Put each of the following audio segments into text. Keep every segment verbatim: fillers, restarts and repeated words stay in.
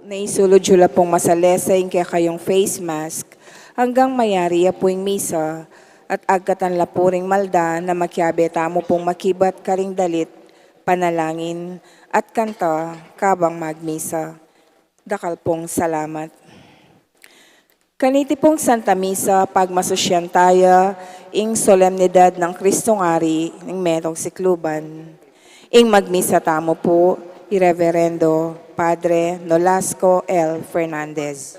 Naisulud yu la pung masalese ing kekayung face mask anggang mayari ya pu ing misa, at agkatan la pu ring malda na makiabe tamu pung makibat karing dalit, panalangin, at kanta kabang magmisa. Dakal pung salamat. Kaniti pung Santa Misa, pagmasusyan taya ing solemnidad nang Kristong Ari ning Metung Sikluban. Ing magmisa tamu pu, i Reverendo Padre Nolasco L. Fernandez.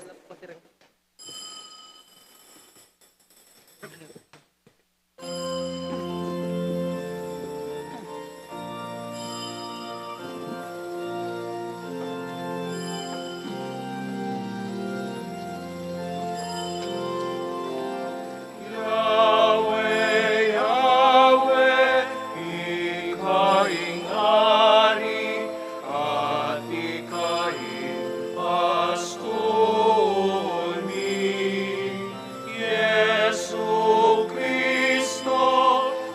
Yahweh, Yahweh, ika ing Ari, at ika ing pastul mi. Jesucristo,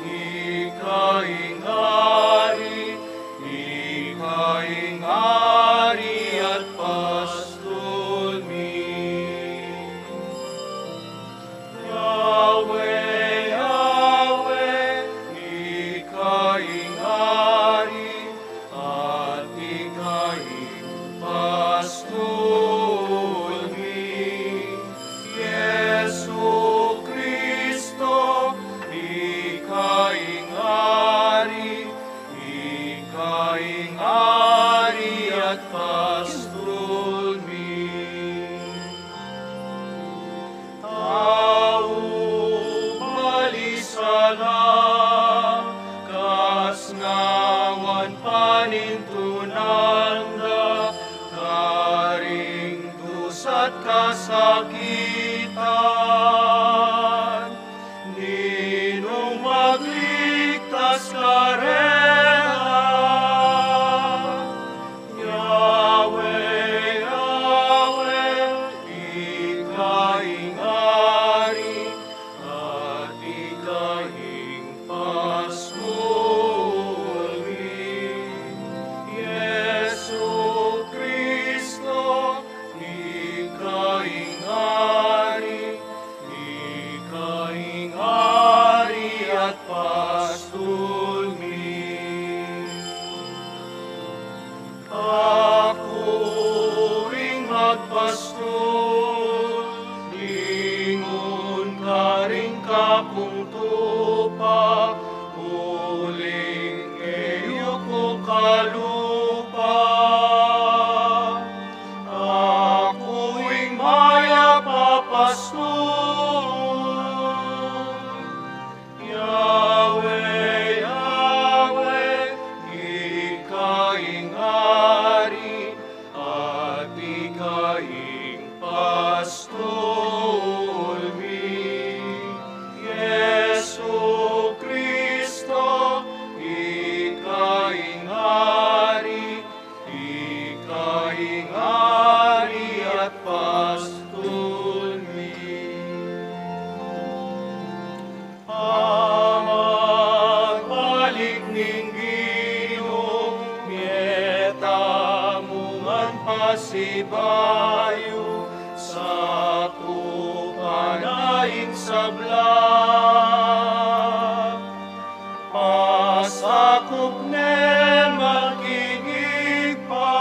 ika ing Ari, ika ing Ari at pastul mi. Yahweh, Yahweh, ika ing Ari, at ika ing pastul mi. Jesucristo, ika ing Ari, ika ing Ari at pastul mi. Tau balisa la, kas ngawan panintunan da karing dusa't kasakitan, ninung magligtas karela? Yahweh, Yahweh, ika ing Ari, at ika ing pastul mi. Jesucristo, ika ing Ari, ika ing Ari at pastul mi. Aku ing magpastul, lingun karing kapung tupa, uling e yu ku kalupa. Aku ing mayap a pastul. Yahweh, Yahweh, ika ing Ari, at ika ing pastul mi. Jesucristo, ika ing Ari, ika ing Ari at pastul mi. Pamagbalik ning Ginu, mie tamu ngan pasibayu, sakupan na ing sabla. Pasakup ne man king Ibpa.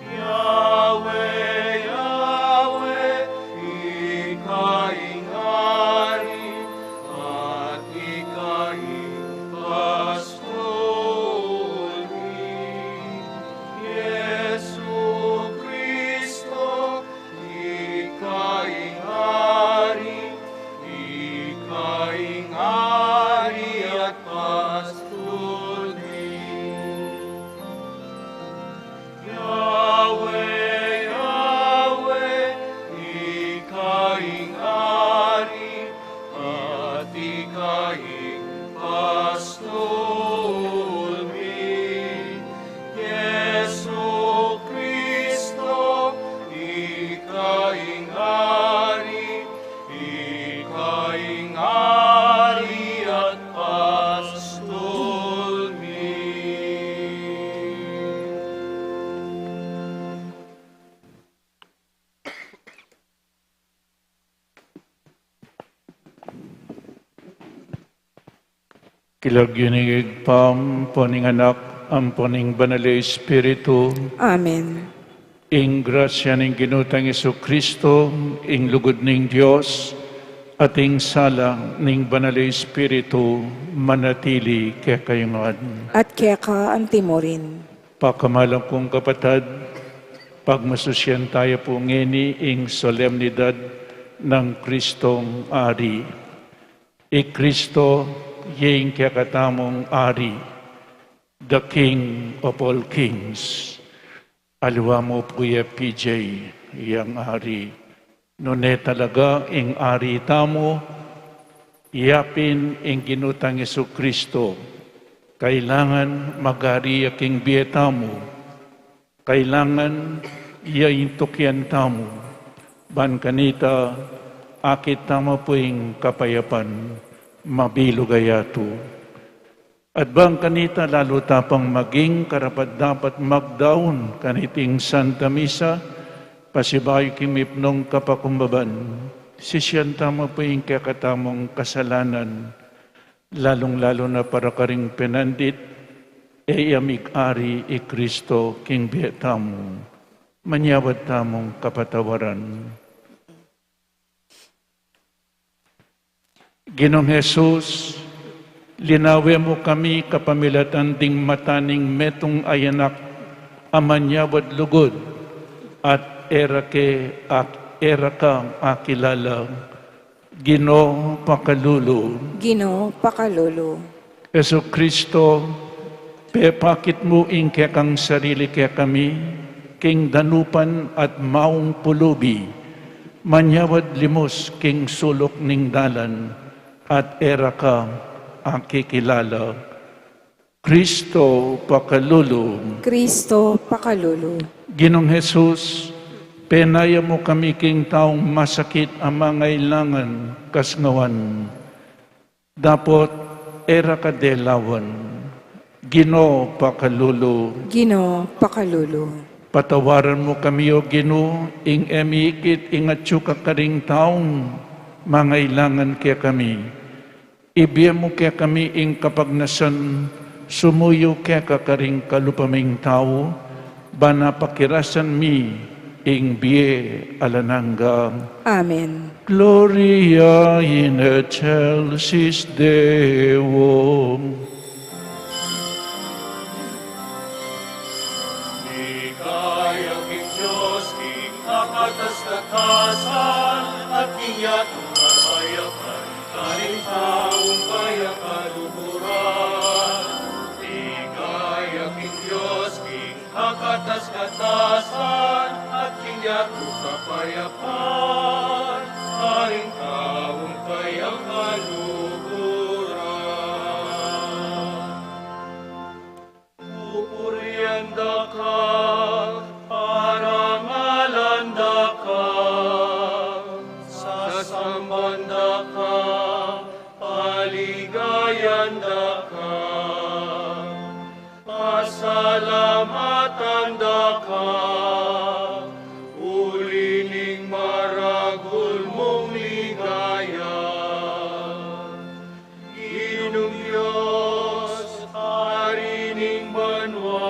Yahweh, Yahweh, ika ing Ari, at ika ing pastul mi. Jesucristo, ika ing Ari, ika ing Ari at pastul mi. Yahweh, Yahweh, ika ing Ari, at ika ing pastul mi. Jesucristo, ika ing Ari, ika ing Ari at pastul mi. King lagyu ning Ibpa, ampo ning Anak, ampo ning Banal a Espiritu. Amen. Ing grasya ning Ginu tang Jesucristo, ing lugud ning Dios, at ing sala ning Banal a Espiritu, manatili kekayu ngan. At keka antimurin. Pakamalan kung kapatad, pagmasusyan taya pu ngeni ing solemnidad nang Kristong Ari. I Kristo, ya ing kekatamung Ari, the King of all kings. Aliwa mu pu ya, P J, yang Ari. Nune talaga ing Ari tamu, ya pin ing Ginu tang Jesucristo, kailangan mag-ari ya king bie tamu. Kailangan ya ing tukian tamu, ban kanita akit tamu pu ing kapayapan mabilug a yatu. At ban kanita lalu ta pang maging karapat-dapat magdaun kaniting Santa Misa, pasibayu king mipnung kapakumbaban, sisian tamu pu ing kekatamung kasalanan, lalung-lalu na para karing penandit, e ya mig-ari i Kristo king bie tamu. Manyawad tamung kapatawaran. Ginung Jesus, linawe mu kami kapamilatan ding mata ning metung a anak a manyawad lugud, at e ra ke ak-, e ra ka akilala. Ginu, pakalulu. Ginu, pakalulu. Jesucristo, pepakit mu ing kekang sarili kekami king danupan at maung pulubi, manyawad limus king suluk ning dalan, at e ra ka akikilala. Kristo, pakalulu. Kristo, pakalulu. Ginung Jesus, penaya mu kami king taung masakit a mangailangan kasngawan, dapot e ra ka delawan. Ginu, pakalulu. Ginu, pakalulu. Patawaran mu kami, O Ginu, ing e mikit ing atyu ka karing taung mangailangan kekami. Ibie mu kekami ing kapagnasan sumuyu keka karing kalupa ming tau, ban pakirasan mi ing bie alang angga. Amen. Gloria in excelsis Deo. Ligaya king Dios king kakatas-katasan, at king yatu kapayapan, karing taung kayang kaluguran. Ligaya king Dios king kakatas-katasan, at king yatu kapayapan, karing taung kayang kaluguran. Pupurian da ka, parangalan da ka, sasamban da ka, paligayan da ka, pasalamatan da ka, uli ning maragul mung ligaya. Ginung Dios, Ari ning banua,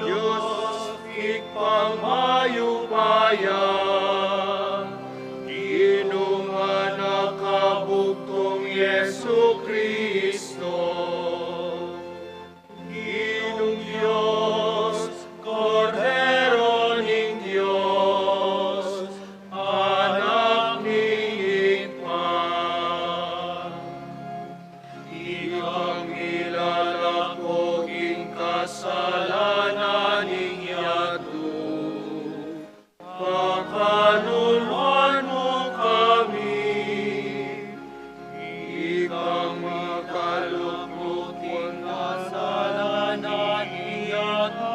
Dios Ibpang mayupaya, Ginung Anak a bugtung Jesucristo, Ginung Dios, Kordero ning Dios, Anak ning Ibpa. Ikang milalako king kasalanan ning yatu, pakaluluan mu kami. Ikang mikaluklut king kasalanan ning yatu,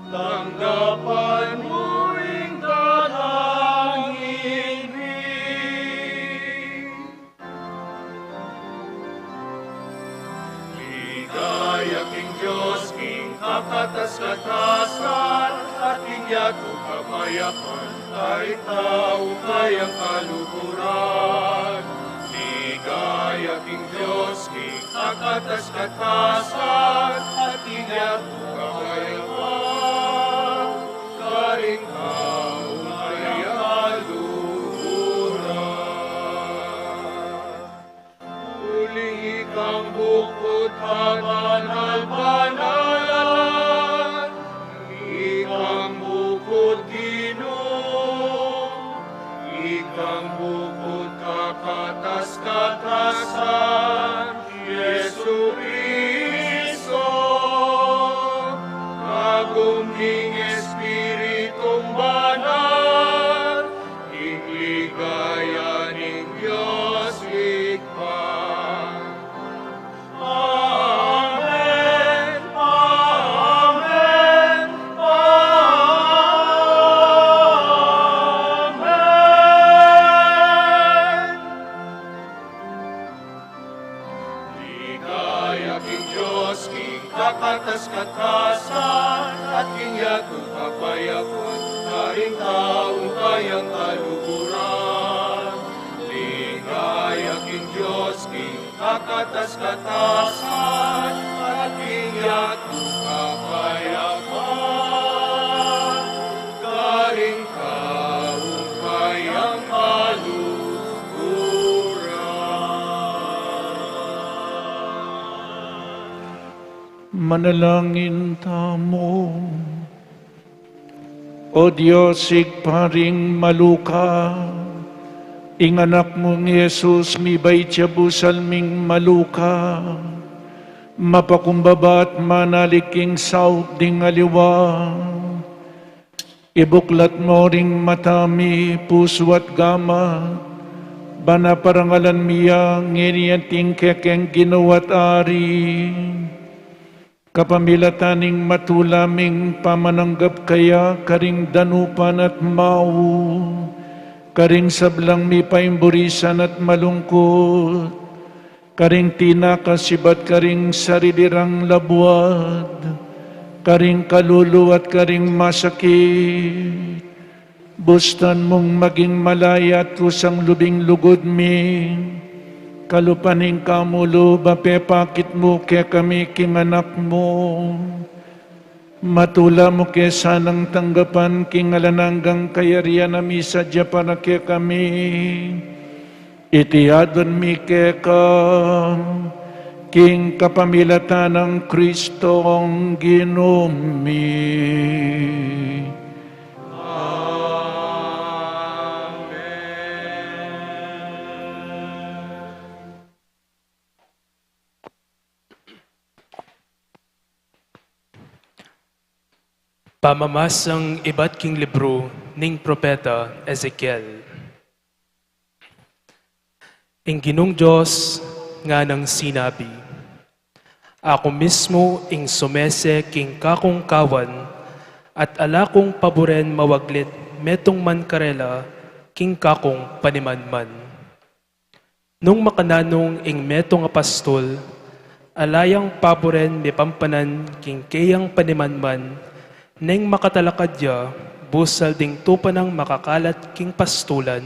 tanggapan mu ing dalangin mi. Ligaya king Dios king kakatas-katasan, at king yatu kapayapan, karing taung kayang kaluguran. Ligaya Dios, king kakatas-katasan, at king yatu kapayapan, karing kaung kayang kaluguran. Uling ikang bukut kabanal-banalan, ikang bukut Ginu, ikang bukut kakatas-katasan, Jesucristo, kagum ning Espiritung Banal, ing ligaya ning Dios Ibpa. Amen, amen, amen. Ligaya king Dios king kakatas-katasan, at king yatu kapayapan, karing kaung kayang kaluguran. Ligaya king Dios king kakatas-katasan, at king yatu kapayapan, karing kaung kayang kaluguran. Manalangin tamu. O Dios, Ibpa ring maluka, ing Anak mung Jesus mibait ya busal ming maluka, mapakumbaba at manalik king saup ding aliwa. Ibuklat mu ring mata mi, pusu at gamat, ban aparangalan mi ya ngeni anting kekeng Ginu at Ari. Kapamilatan ning matula ming pamananggap kaya karing danupan at mau, karing sablang mipaimburisan at malungkut, karing tinakasibat karing sarili rang labuad, karing kalulu at karing masakit, bustan mung maging malaya at kusang lubing lugud mi, kalupa ning kamulu ba pepakit mu kekami king Anak mu. Matula mu ke sanang tanggapan king alang anggang kayarian a misadya para kekami. Iti adwan mi keka king kapamilatan nang Kristong Ginu mi. Amen. Pamamasang ibat king libru ning propeta Ezekiel. Ing Ginung Dios nganang sinabi, "Aku mismu ing sumese king kakung kawan, at ala kung paburen mawaglit metung man karela king kakung panimanman." Nung makananung ing metung a pastul, ala yang paburen mipampanan king keyang panimanman, neng makatalakad ya busal ding tupa nang makakalat king pastulan.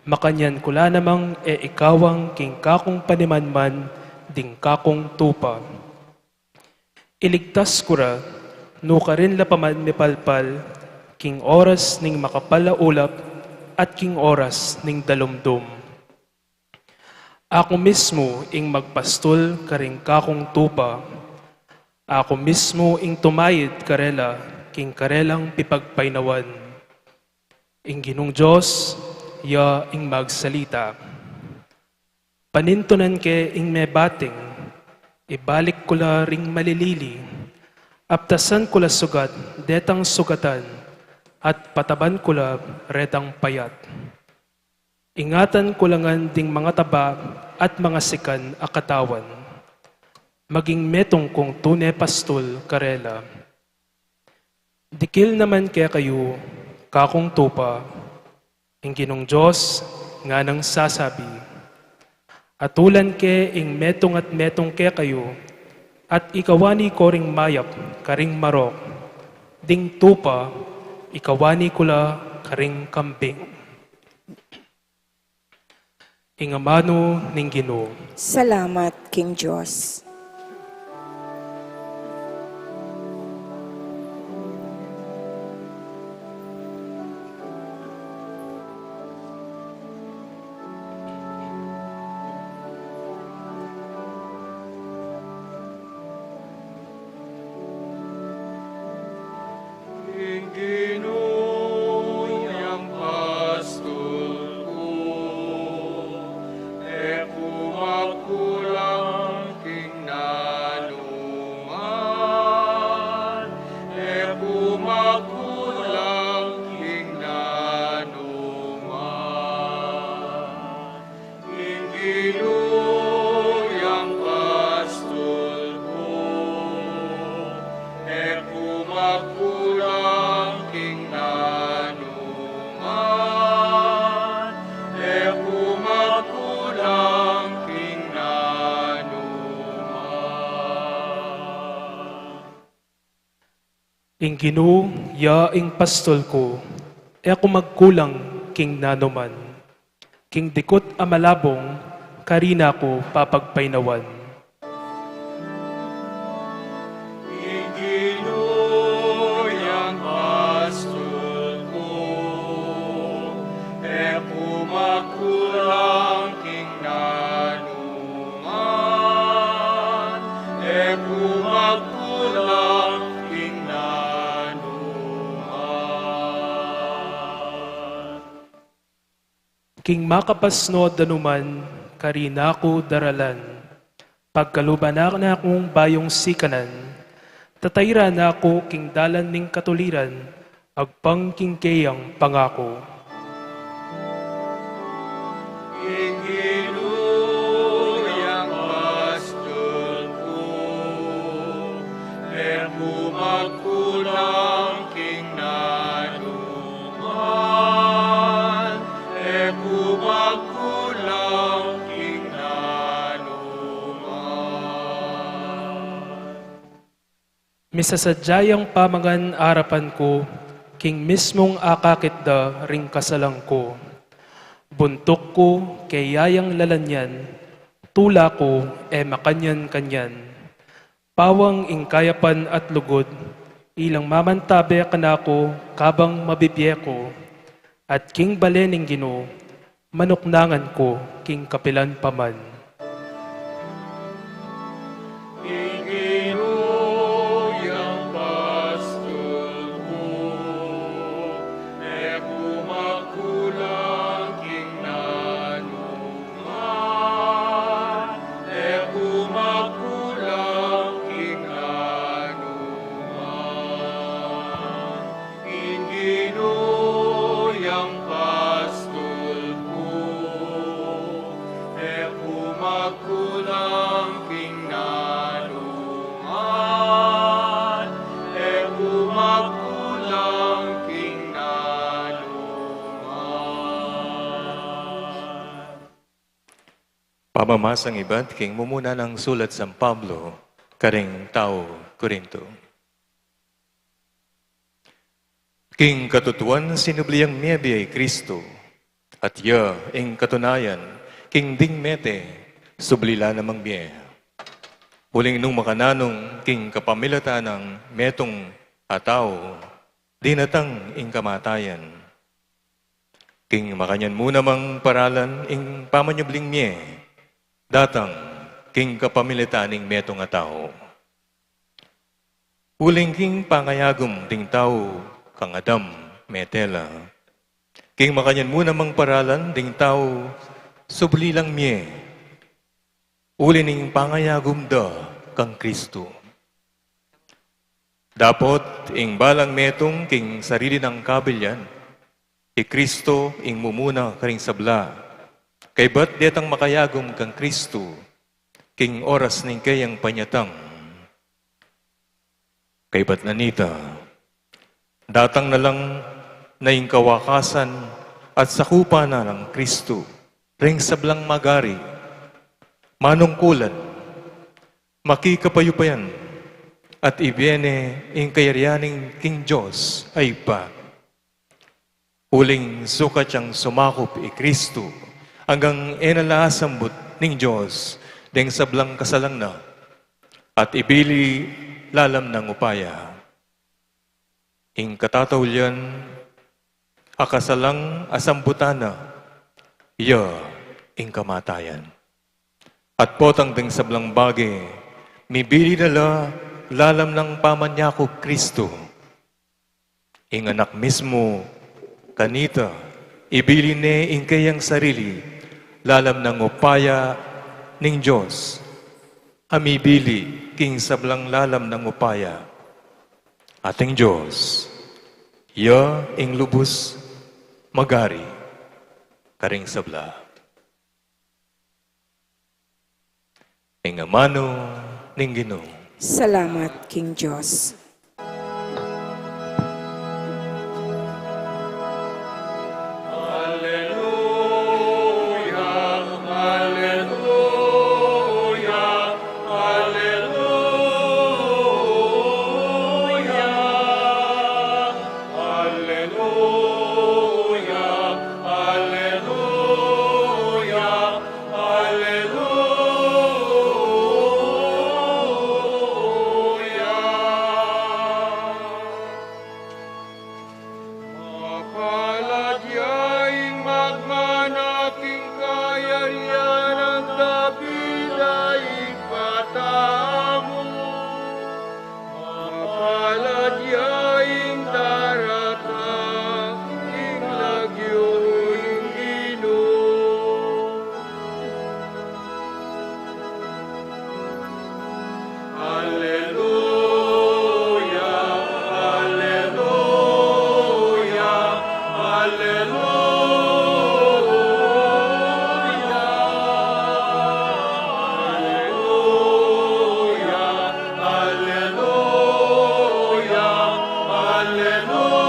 Makanyan ku la namang e ikawang king kakung panimanman ding kakung tupa. Iligtas ku ra, nukarin la pa man mipalpal, king oras ning makapal a ulap at king oras ning dalumdum. Aku mismu ing magpastul karing kakung tupa. Aku mismu ing tumayid karela king karelang pipagpainawan. Ing Ginung Dios, ya ing magsalita. Panintunan ke ing mebating, ibalik ku la ring malilili, aptasan ku la sugat detang sugatan, at pataban ku la retang payat. Ingatan ku la ngan ding mangataba at mangasikan a katawan. Maging metung kung tune pastul karela. Dikil naman kekayu, kakung tupa, ing Ginung Dios nganang sasabi, atulan ke ing metung at metung kekayu, at ikawani ko ring mayap karing marok, ding tupa, ikawani ku la karing kambing. Ing amanu ning Ginu. Salamat king Dios. Ing Ginu yang pastul ku, e ku magkulang king nanu man, e ku magkulang king nanu man. Ing Ginu yang pastul ku, e ku magkulang king nanu man, e ku magkulang king nanu man. Ing Ginu ya ing pastul ku, e ku magkulang king nanu man. King dikut a malabung, karina ku papagpainawan. Ing Ginu yang pastul ku, e ku magkulang king nanu man, e ku magkulang king nanu man. King makapasnud a danuman, karina ku daralan. Pagkaluban na kung bayung sikanan, tatairan na ku king dalan ning katuliran, agpang king keyang pangaku. Ing Ginu yang pastul ku, e ku magkulang king nanu man, e ku magkulang king nanu man. Misasadya yang pamangan arapan ku, king mismung akakit da ring kasalan ku. Buntuk ku, keya yang lalanyan, tula ku, e makanyan-kanyan. Pawang ing kayapan at lugud, ilang mamantabe kanaku kabang mabibie ku, at king bale ning Ginu, manuknangan ku king kapilan pa man. Ing Ginu yang pastul ku, e ku magkulang king nanu man, e ku magkulang king nanu man. Ing Ginu yang pastul ku, e ku magkulang king nanu man, e ku magkulang king nanu man. Pamamasang ibat king mumuna nang sulat San Pablo karing tau Corinto. King katutuan, sinubli yang mie bie i Kristo, at ya ing katunayan, king ding mete, subli la namang mie. Uling nung makananung king kapamilatan nang metung a tau, dinatang ing kamatayan. King makanyan mu namang paralan ing pamanyubling mie, datang king kapamilatan ning metung a tau. Uling king pangayagum ding tau kang Adam, mete la. King makanyan mu namang paralan ding tau subli lang mie, uli ning pangayagum da kang Kristo. Dapot ing balang metung king sarili nang kabilian, i Kristo ing mumuna karing sabla. Kaybat detang makayagum kang Kristo king oras ning keyang panyatang. Kaybat na nita, datang na lang na ing kawakasan at sakupan na nang Kristo ring sablang magari, manungkulan, makikapayupayan, at ibie ne ing kayarian ning king Dios a Ibpa. Uling sukat yang sumakup i Kristo anggang e na la asambut ning Dios deng sablang kasalang na, at ibili lalam nang upaya. Ing katataulian, a kasalang asambutan na, iya ing kamatayan. At potang deng sablang bage, mibili na la lalam nang pamanyakup Kristu. Ing Anak mismu, kanita, ibili ne ing kayang sarili lalam nang upaya ning Dios, a mibili king sablang lalam nang upaya. At ing Dios, iya ing lubus mag-ari karing sabla. Ing amanu ning Ginu. Salamat king Dios. Alleluia, alleluia, alleluia, alleluia, alleluia, alleluia. Mapalad ya ing magmana king kayarian nang David a ibpa tamu. Mapalad ya ing daratang king lagyu ning Ginu. Alleluia, alleluia, alleluia. Alleluia, alleluia, alleluia.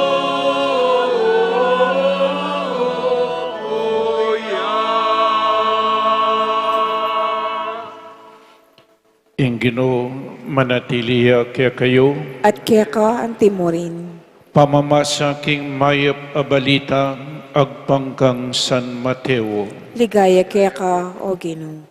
Ing Ginu manatili ya kekayu. At keka antimurin. Pamamasa king mayap a balita agpang kang San Mateo. Ligaya keka, O Ginu.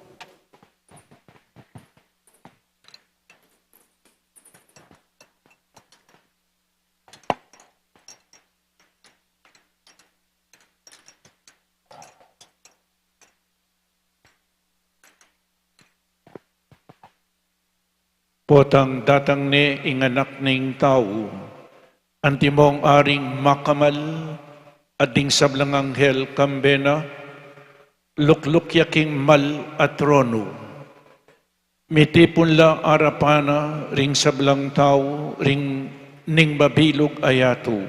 Potang datang ne ing Anak ning Tau, antimong aring makamal, at ding sablang anghel kambe na, lukluk ya king mal a tronu. Mitipun la arapan na ring sablang tau ring ning mabilug a yatu.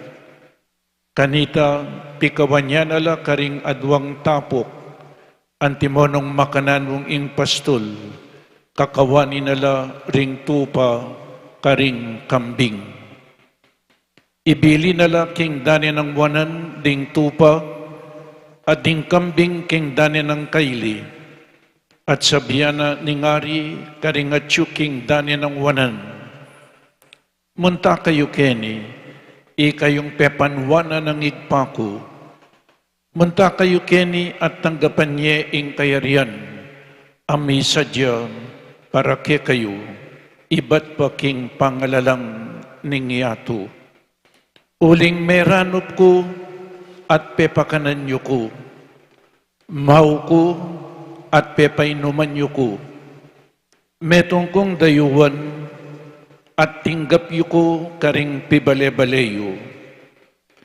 Kanita, pikawan ya na la karing aduang tapuk, antimo nung makananu ing pastul, kakawanin na la ring tupa karing kambing. Ibili na la king dane nang wanan ding tupa, at ding kambing king dane nang kaili. At sabian na ning ari karing atyu king dane nang wanan, "Munta kayu keni, ikayung pepanwanan nang Ibpa ku. Munta kayu keni at tanggapan ye ing kayarian a misadya para kekayu, ibat pa king pangalalang ning yatu. Uling meranup ku at pepakanan yu ku, mau ku at pepainuman yu ku, metung kung dayuan at tinggap yu ku karing pibale-bale yu,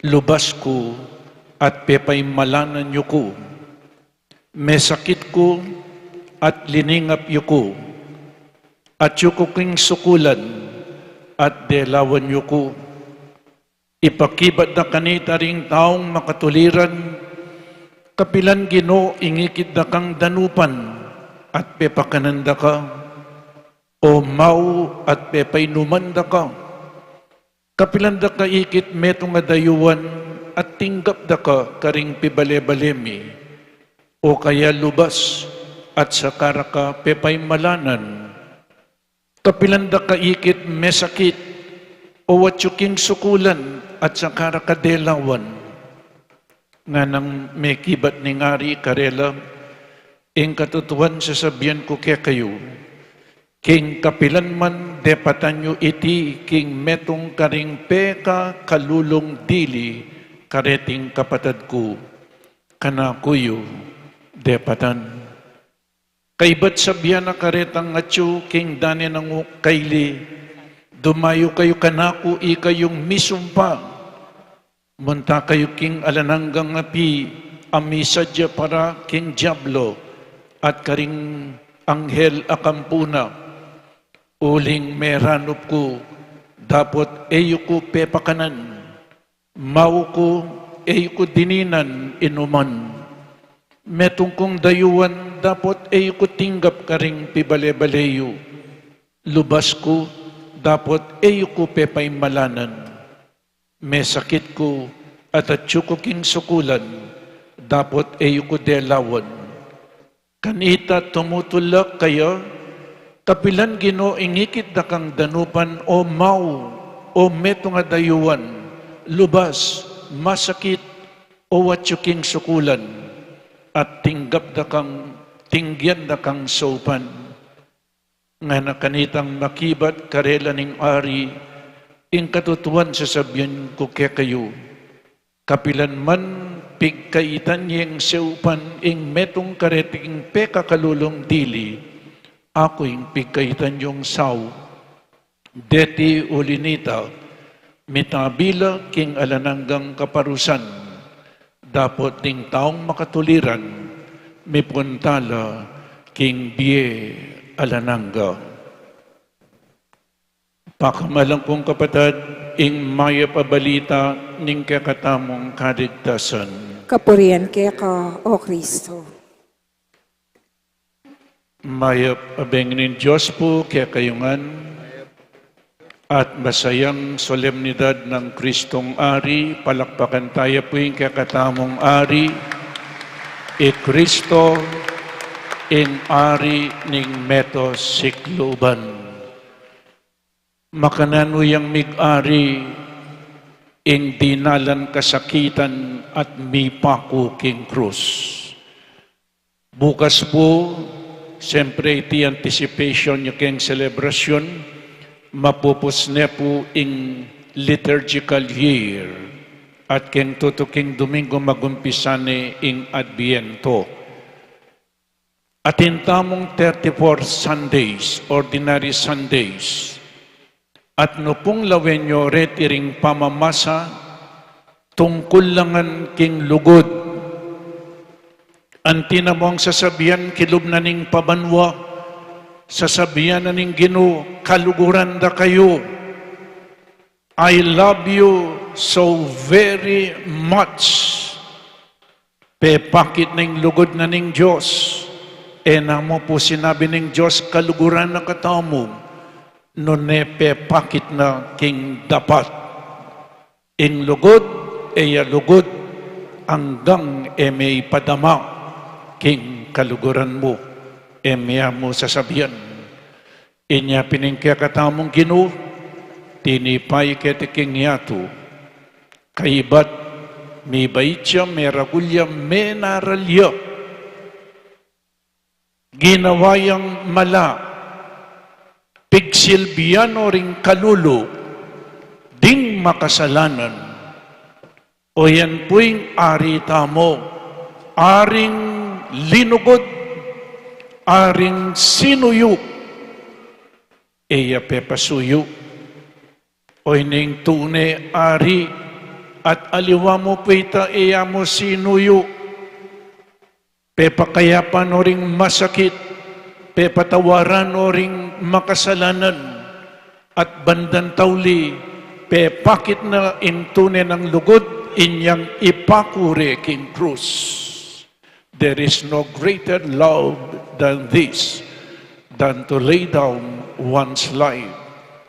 lubas ku at pepaimalanan yu ku, mesakit ku at liningap yu ku, atyu ku king sukulan at delawan yu ku." Ipakibat da kanita ring taung makatuliran, "Kapilan, Ginu, ing ikit da kang danupan at pepakanan da ka, o mau at pepainuman da ka? Kapilan da ka ikit metung a dayuan at tinggap da ka karing pibale-bale mi, o kaya lubas at saka da ka pepaimalanan? Kapilan da ka ikit mesakit, o atyu king sukulan at saka da ka delawan?" Nganang mekibat ning ari karela, Ing katutuan sasabian ku kekayu, king kapilan man depatan yu iti king metung karing pekakalulung dili kareting kapatad ku, kanaku yu depatan. Kaybat sabian na karetang atyu king dane nang kaili, dumayu kayu kanaku ikayung misumpa, munta kayu king alang anggang api a misadya para king diablo at karing anghel a kampu na. Uling meranup ku, dapot e yu ku pepakanan, mau ku, e yu ku dininan inuman. Metung kung dayuan, dapot e yu ku tinggap karing pibale-bale yu. Lubas ku, dapot e yu ku pepaimalanan. Mesakit ku, at atyu ku king sukulan, dapot e yu ku delawan. Kanita tumutulak kaya, kapilan Ginu ing ikit da kang danupan, o mau, o metung a dayuan, lubas, masakit, o atyu king sukulan, at tinggap da kang, tinggian da kang saupan. Ngana kanitang makibat karela ning ari, ing katutuan sasabian ku kekayu, kapilan man pigkaitan yeng saupan ing metung kareting pekakalulung dili, aku ing pigkaitan yung sau. Deti uli nita, mitabi la king alang anggang kaparusan, dapot ding taung makatuliran, mipunta la king bie alang angga. Pakamalan kung kapatad, ing mayap a balita ning kekatamung kaligtasan. Kapurian keka, O Kristo. Mayap a bengi ning Dios pu kekayu ngan, at masayang solemnidad ng Kristong Ari, palakpakan taya pu ing kekatamung Ari, i Kristo, ing Ari ning meto sikluban. Makananu yang mig-ari ing dinalan kasakitan at mipaku king krus. Bukas pu, siyempre iti anticipation yu keng selebrasyon, mapupus ne pu ing liturgical year, at keng tutuking Domingo magumpisa ne ing Adbiento. Atin tamung thirty-four Sundays, ordinary Sundays. At nu pung lawen yu reti ring pamamasa tungkul la ngan king lugud. Anti na mung sasabian kilub na ning pabanua, sasabian na ning Ginu, kaluguran da kayu. I love you so very much. Pepakit na ing lugud na ning Dios. E na mu pu sinabi ning Dios, kaluguran na katamu, nune pepakit na king dapat. Ing lugud, e ya lugud, anggang e me ipadama king kaluguran mu, e me ya mu sasabian. Inya pin ing kekatamung Ginu, tinipay keti king yatu, kaybat mibait ya, meragul ya, menaral ya. Ginawa yang mala, pigsilbian no ring kalulu ding makasalanan. O yan pu ing Ari tamu, Aring linugud, Aring sinuyu, e ya pepasuyu. O ini ing tune Ari, at aliwa mu pu ita, e ya mu sinuyu. Pepakayapan no ring masakit, pepatawaran no ring makasalanan, at bandang tauli, pepakit na ing tune nang lugud inyang ipaku re king krus. There is no greater love than this, than to lay down one's life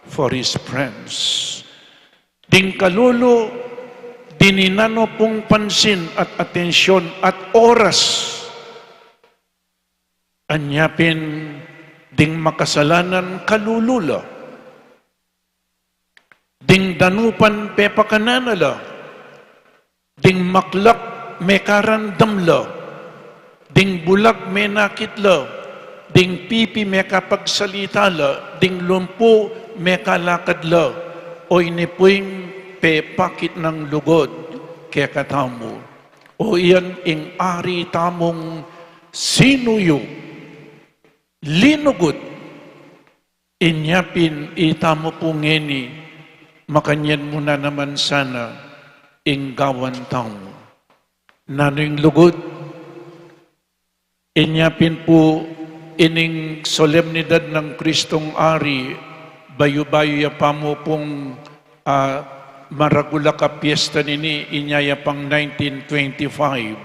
for his friends. Ding kalulu, dininan no pung pansin at atensyon at oras. Anya pin ding makasalanan kalulu la. Ding danupan pepakanan na la. Ding maklak mekarandam la. Ding bulag menakit la, ding pipi mekapagsalita la, ding lumpu mekalakad la, o ini pu ing pepakit nang lugud kekatamu. O iyan ing ari tamung sinuyu, linugud. Inya pin itamu pu ngeni, makanyan mu na naman sana ing gawan tamu. Nanu ing lugud? Inya pin pu ining solemnidad nang Kristong Ari, bayu-bayu ya pa mu pung, ah, maragul a kapiyesta nini, inya ya pang nineteen twenty-five.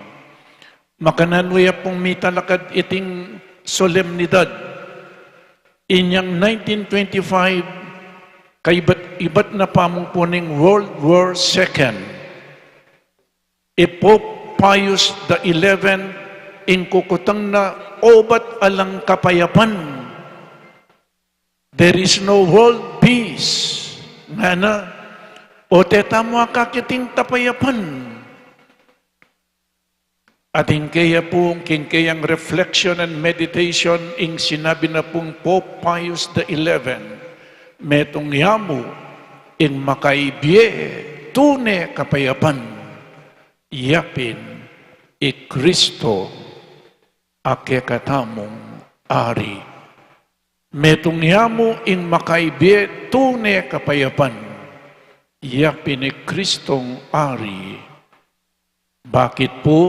Makananu ya pung mitalakad iting solemnidad? Inyang nineteen twenty-five, kaibat-ibat na pa mu pu ning World War Second. I Pope Pius the eleventh, ing kukutang na obat alang kapayapan. There is no world peace. Ngana, o tetamu akakiting tapayapan. At ing keya pu, king keyang reflection and meditation, ing sinabi na pung Pope Pius the eleventh, metung ya mu ing makaibie tune kapayapan, yapin i Kristo a kekatamung Ari. Metung ya mu ing makaibie tune kapayapan, yapin i Kristong Ari. Bakit pu?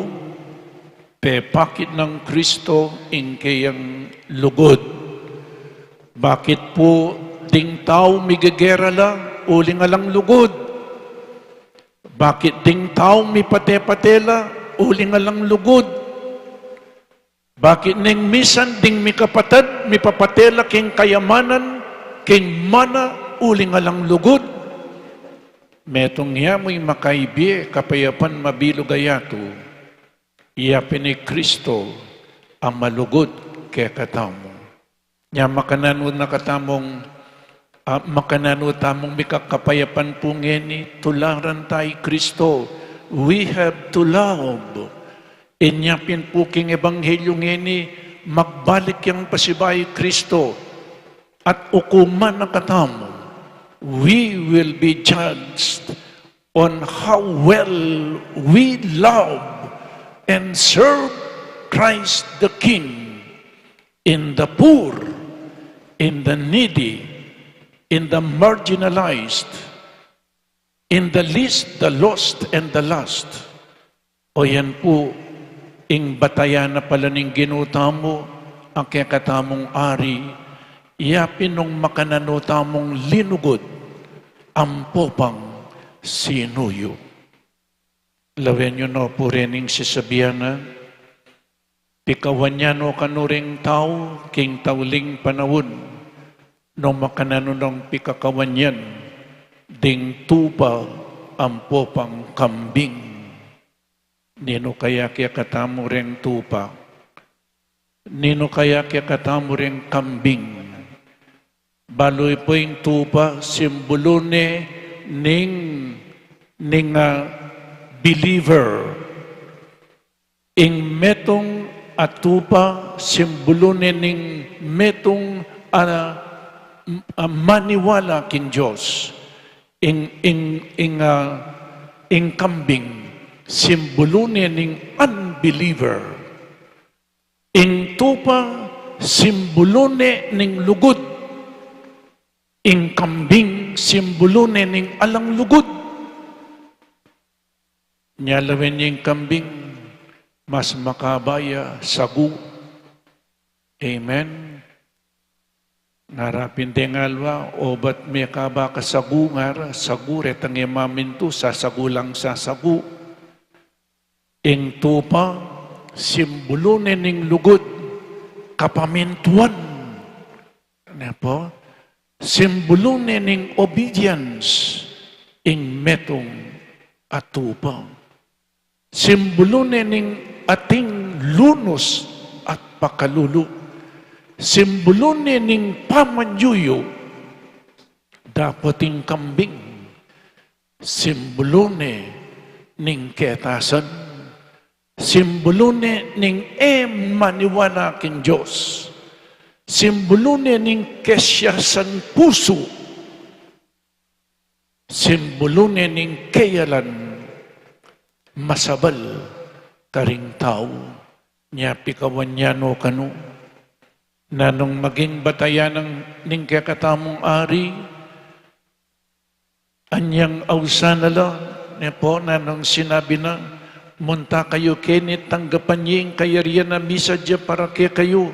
Pepakit nang Kristo ing keyang lugud. Bakit pu ding tau migegera la uling alang lugud? Bakit ding tau mipate-pate la uling alang lugud? Bakit neng misan ding mikapatad, mipapate la king kayamanan, king mana, uling alang lugud? Metung ya mu ing makaibie kapayapan mabilug a yatu, yapin i Kristo a malugud kekatamu. Nya makananu na katamung, ah, makananu tamung mikakapayapan pu ngeni, tularan ta i Kristo. We have to love. Inya pin pu king ebanghelyu ngeni, magbalik yang pasibayu i Kristo at ukuman na katamu. We will be judged on how well we love and serve Christ the King in the poor, in the needy, in the marginalized, in the least, the lost, and the last. O yan pu, ing batayan na pala ning Ginu tamu, a kekatamung Ari, yapin nung makananu tamung linugud, ampo pang sinuyu. Lawen yu no pu rening sasabian na, pikawan ya no kanu ring tau, king tauling panaun, nung makananu nang pikakawan yan, ding tupa ampo pang kambing. Ninu kaya kekatamu reng tupa? Ninu kaya kekatamu reng kambing? Balu yu pu ing tupa, simbulu ne ning, ning, ah, believer. Ing metung a tupa, simbulu ne ning metung a, a maniwala king Dios. Ing, ing, ing, ah, ing kambing, simbulu ne ning unbeliever. Ing tupa, simbulu ne ning lugud. Ing kambing, simbulu ne ning alang lugud. Nya lawen ing kambing, mas makaba ya sagu. Amen. Ngara pin deng aliwa, obat mekaba ka sagu, ngara, sagu, retang e mamintu, sasagu lang sasagu. Ing tupa, simbulu ne ning lugud, kapamintuan. Ne pu? Simbulu ne ning obedience, ing metung a tupa. Simbulu ne ning ating lunus at pakalulu. Simbulu ne ning pamanyuyu, dapot ing kambing, simbulu ne ning ketasan. Simbolu ne ning e maniwala king Dios. Simbolu ne ning kesiasan pusu. Simbolu ne ning keyalan masabal karing tau. Nya pikawan ya no kanu, nanung maging batayan ning kekatamung Ari? Anyang ausan na la, ne pu, nanung sinabi na, munta kayu keni, tanggapan ye ing kayarian a misadya para kekayu,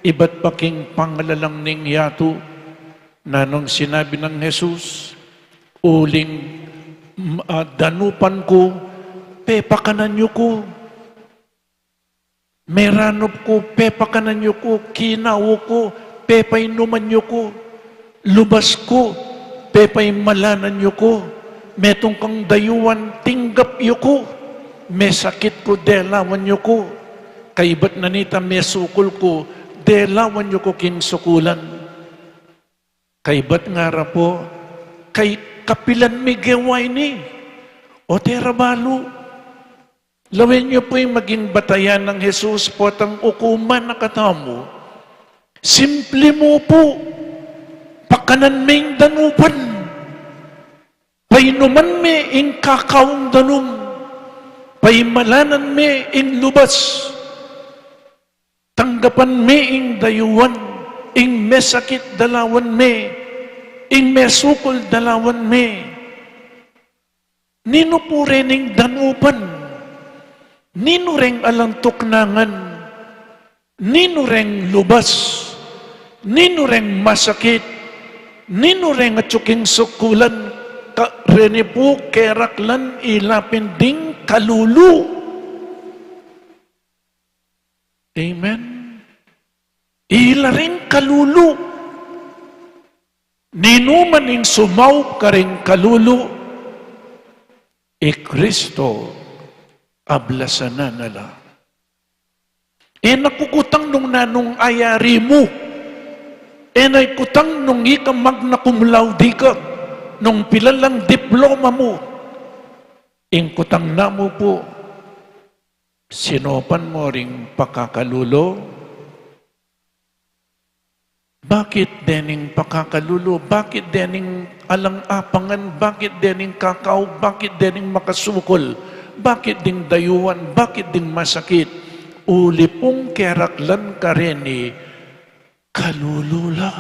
ibat pa king pangalalang ning yatu. Nanung sinabi nang Jesus? Uling, mm, ah, danupan ku, pepakanan yu ku. Meranup ku, pepakanan yu ku, kinawu ku, pepainuman yu ku, lubas ku, pepaimalanan yu ku, metung kang dayuan, tinggap yu ku, mesakit ku, delawan yu ku, kaybat na nita mesukul ku, delawan yu ku king sukulan. Kaybat ngara pu, kay kapilan mi gewa ini? O tera balu, lawen yu pu ing maging batayan nang Jesus potang ukuman na katamu. Simple mu pu, pakanan me ing danupan. Painuman me ing kakaung danum. Paimalanan me ing lubas. Tanggapan me ing dayuan, ing mesakit dalawan me, ing mesukul dalawan me. Ninu pu rening danupan? Ninu reng alang tuknangan? Ninu reng lubas? Ninu reng masakit? Ninu reng atyu king sukulan? Ka-, reni pu keraklan ila pin ding kalulu. Amen. Ila ring kalulu. Ninu man ing sumaup karing kalulu, i Kristo ablasanan na la. E na kukutang nung nanung ayari mu. E na ikutang nung ika magna cum laude ka, nung pilan lang diploma mu. Ing kutang na mu pu, sinupan mu ring pakakalulu? Bakit dening pakakalulu? Bakit dening alang apangan? Bakit dening kakau? Bakit dening makasukul? Bakit ding dayuan? Bakit ding masakit? Uli pung keraklan kareni kalulu la.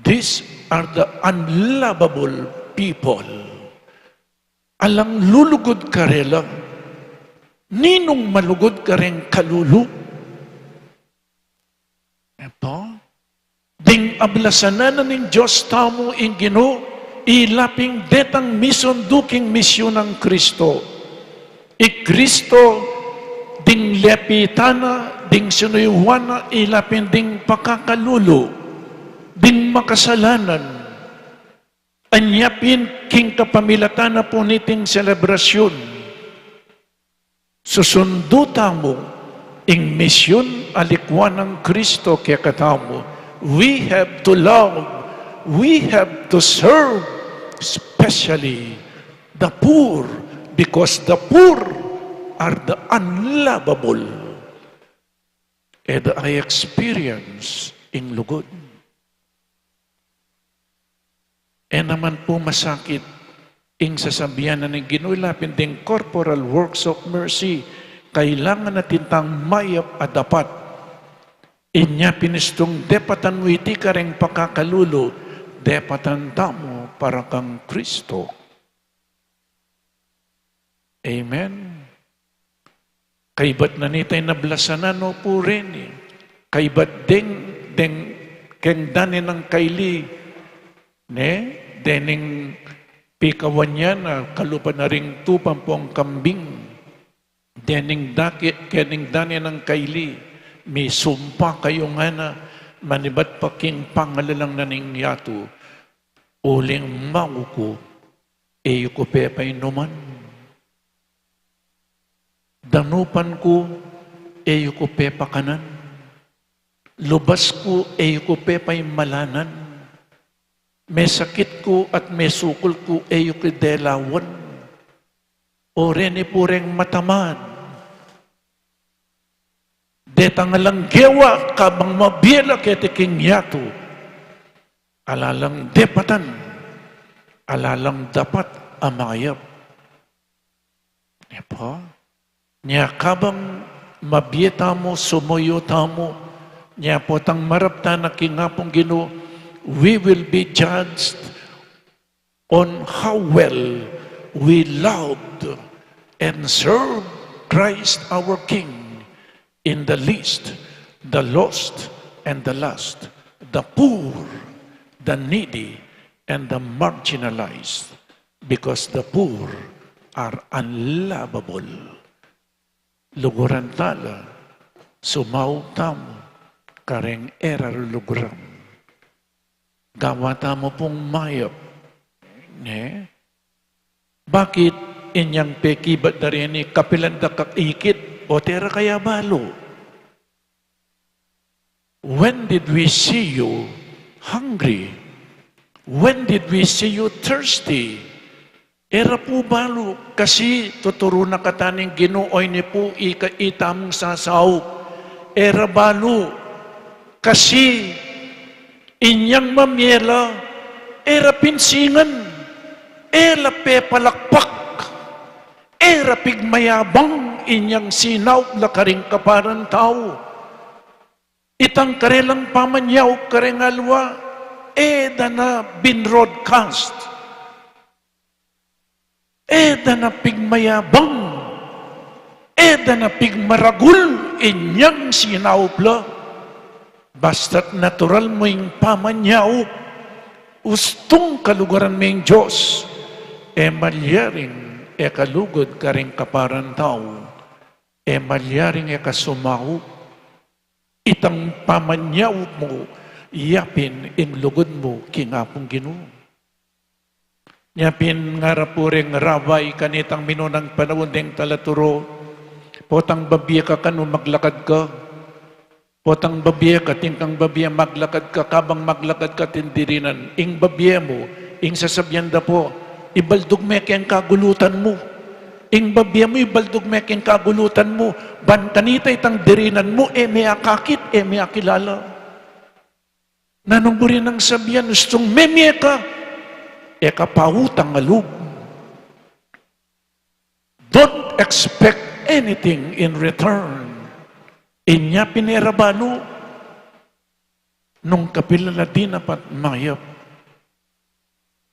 These are the unlovable people. Alang lulugud karela. Ninung malugud kareng kalulu? Eto, ding ablasanan na ning Dios tamu ing Ginu, ila pin detang misundu king misyun nang Kristo. I Kristo, ding lepitan na, ding sinuyuan na, ila pin ding pakakalulu, ding makasalanan. Anya pin king kapamilatan na pu niting selebrasyun, susundu tamu ing misyun a likwan nang Kristo kekatamu. We have to love, we have to serve, especially the poor, because the poor are the unlovable. E da I experience ing lugud. E naman pu masakit ing sasabian na ning Ginu, ila pin ding corporal works of mercy, kailangan na tintang mayap a dapat. Inya pin istung depatan mu iti kareng pakakalulu, depatan tamu para kang Kristo. Amen. Kaybat na nita ing ablasanan na pu reni. Kaybat deng, deng, keng dane nang kaili, ne? Dening pikawan ya na kalupa na ring tupa pung kambing. Dening dake, kening dane nang kaili, misumpa kayu ngana, manibat pa king pangalalang na ning yatu. Uling magu ku, e yu ku pepainuman. Danupan ku, e yu ku pepakanan. Lubas ku, e yu ku pepaimalanan. Mesakit ku at mesukul ku, e yu ku delawan. O reni pu reng mataman, detang alang gewa kabang mabie la keti king yatu, ala lang depatan, ala lang dapat a mayap. Nya pu, nya kabang mabie tamu, sumuyu tamu, nya potang marap tana king Apung Ginu, we will be judged on how well we loved and served Christ our King in the least, the lost, and the last, the poor, the needy, and the marginalized, because the poor are unlovable. Luguran tala, sumaup tamu kareng e ra luluguran. Gawa tamu pung mayap. Ne? Bakit inyang pekibat da reni, kapilan da ka ikit, o tera kaya balu? When did we see you hungry? When did we see you thirsty? E ra pu balu, kasi tuturu na katamu ning Ginu, oyni pu ika itamung sasaup. E ra balu, kasi inyang mamie la, e ra pinsingan, e la pepalakpak, e ra pigmayabang inyang sinaup la karing kaparan tau. Itang karelang pamanyaup kareng aliwa, e da na binroadcast. E da na pigmayabang, e da na pigmaragul inyang sinaup la. Basta't natural mu ing pamanyaup, ustung kaluguran mu ing Dios, e malyaring e ka lugud karing kaparan tau, e malyaring e ka sumaup. Itang pamanyaup mu, yapin ing lugud mu king Apung Ginu. Nya pin ngara pu reng rabbi kanitang minunang panaun deng talaturo, potang babie ka kanu maglakad ka, potang babie ka, atin kang babie maglakad ka, kabang maglakad ka atin dirinan, ing babie mu, ing sasabian da pu, ibaldug me keng kagulutan mu. Ing babie mu, ibaldug me keng kagulutan mu, ban kanita itang dirinan mu, e me akakit, e me akilala. Nanung buri nang sabian, ustung memie ka, e ka pautang a lub. Don't expect anything in return. Inya pin e ra balu, nung kapilan la dinapat mayap.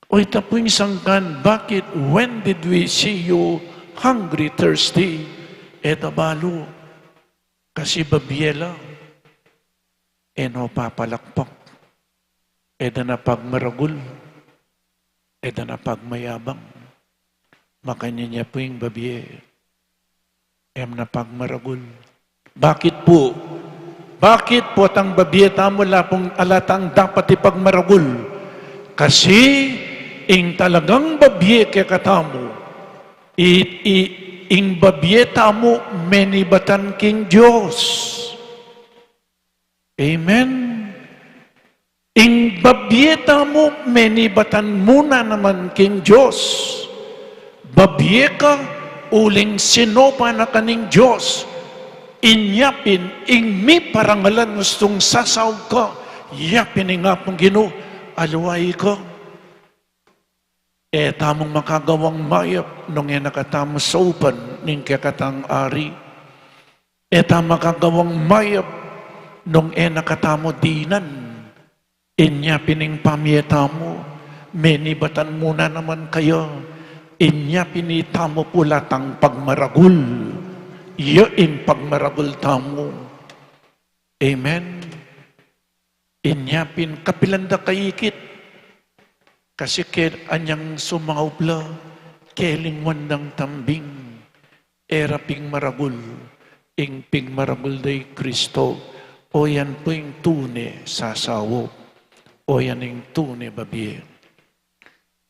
O ita pu ing sangkan, bakit, when did we see you hungry, thirsty? E da balu, kasi babie la. E no papalakpak, e da na pagmaragul, e da na pagmayabang. Makanyan ya pu ing babie, e mu na pagmaragul. Bakit pu? Bakit pu? Potang babie tamu, ala pung, ala tang dapat ipagmaragul. Kasi ing talagang babie kekatamu, i, i, ing babie tamu menibatan king Dios. Amen. Ing babie tamu menibatan mu na naman king Dios. Babie ka uling sinupan na ka ning Dios. Inya pin ing miparangalan ustung sasaup ka, ya pin ing Apung Ginu, aliwa ika. E tamung makagawang mayap nung e na katamu saupan ning kekatang Ari. E tamu makagawang mayap nung e na katamu dinan. Inya pin ing pamie tamu, menibatan mu na naman kaya. Inya pin itamu pu la tang pagmaragul. Ya ing pagmaragul tamu. Amen. Inya pin kapilan da kaikit. Kasi keng anyang sumaup la, kelingwan dang tambing, e ra pigmaragul, ing pigmaragul da i Kristo, o yan pu ing tune sasaup, o yan ing tune babie.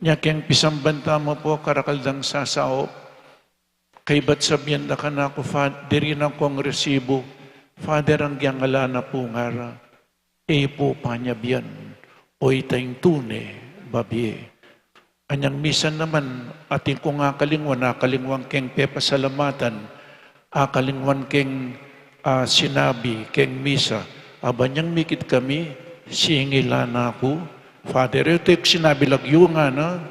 Nya keng pisamban tamu pu, karakal dang sasaup, kaybat sabian da kanaku, Fa-, dirinan kung resibu, Father, anggyang ala na pu ngara, e pu panyabian, o ita ing tune babie. Anyang misa naman, atin kung akalingwan, akalingwan keng pepasalamatan, akalingwan keng, ah, sinabi keng misa. Aba nyang mikit kami, singilan na ku, Father, e yu sinabi lagyu, ngana.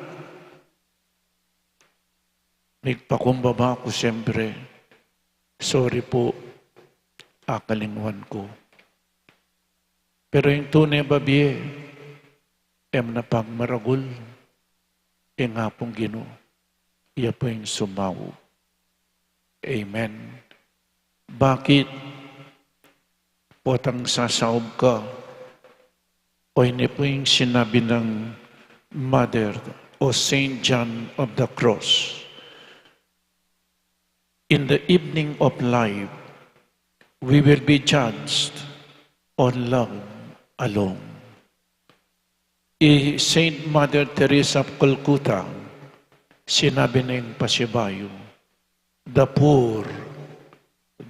Migpakumbaba ku siyempre, sorry pu, akalingwan ku. Pero ing tune babie, e mu na pagmaragul, ing Apung Ginu, iya pu ing sumaup. Amen. Bakit? Potang sasaup ka, o ini pu ing sinabi nang Mother o Saint John of the Cross. In the evening of life, we will be judged on love alone. I Saint Mother Teresa of Calcutta, sinabi na ing pasibayu, "The poor,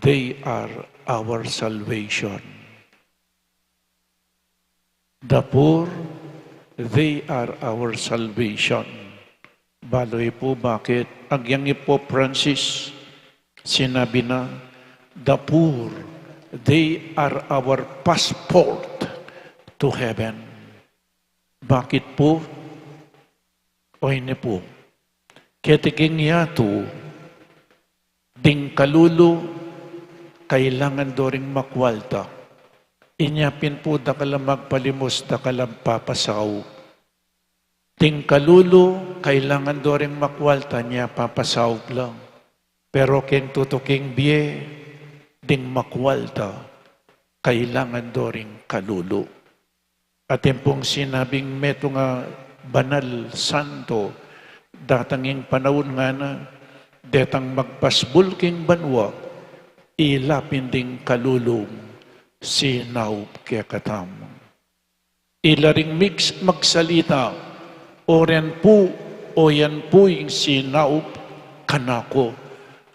they are our salvation." The poor, they are our salvation. Balu yu pu bakit? Agyang i Pope Francis, sinabi na, "The poor, they are our passport to heaven." Bakit pu? O ini pu, keti king yatu, ding kalulu, kailangan do ring makwalta. Inya pin pu dakal a magpalimus, dakal a papasaup. Ding kalulu, kailangan do ring makwalta, inya papasaup la. Pero keng tutuking bie, ding makwalta, kailangan do ring kalulu. Atin pung sinabing metung a banal, santo, datang ing panaun, ngana, detang magpasbul king banua, ila pin ding kalulung sinaup kekatamu. Ila ring mig-, magsalita, "O ren pu, o yan pu ing sinaup kanaku,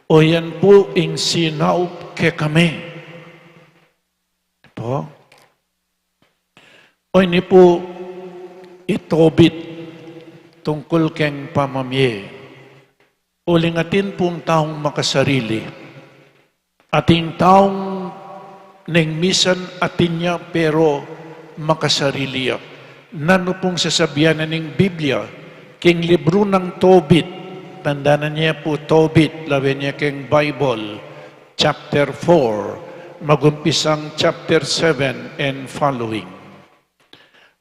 o yan pu ing sinaup kekami." Po? O ini pu i Tobit tungkul keng pamamie. Uling atin pung taung makasarili. Atin taung neng misan atin ya pero makasarili ya. Nanu pung sasabian na ning Biblia king libru nang Tobit? Tandanan ye pu Tobit, lawen ye keng Bible. Chapter four, magumpisang chapter seven and following.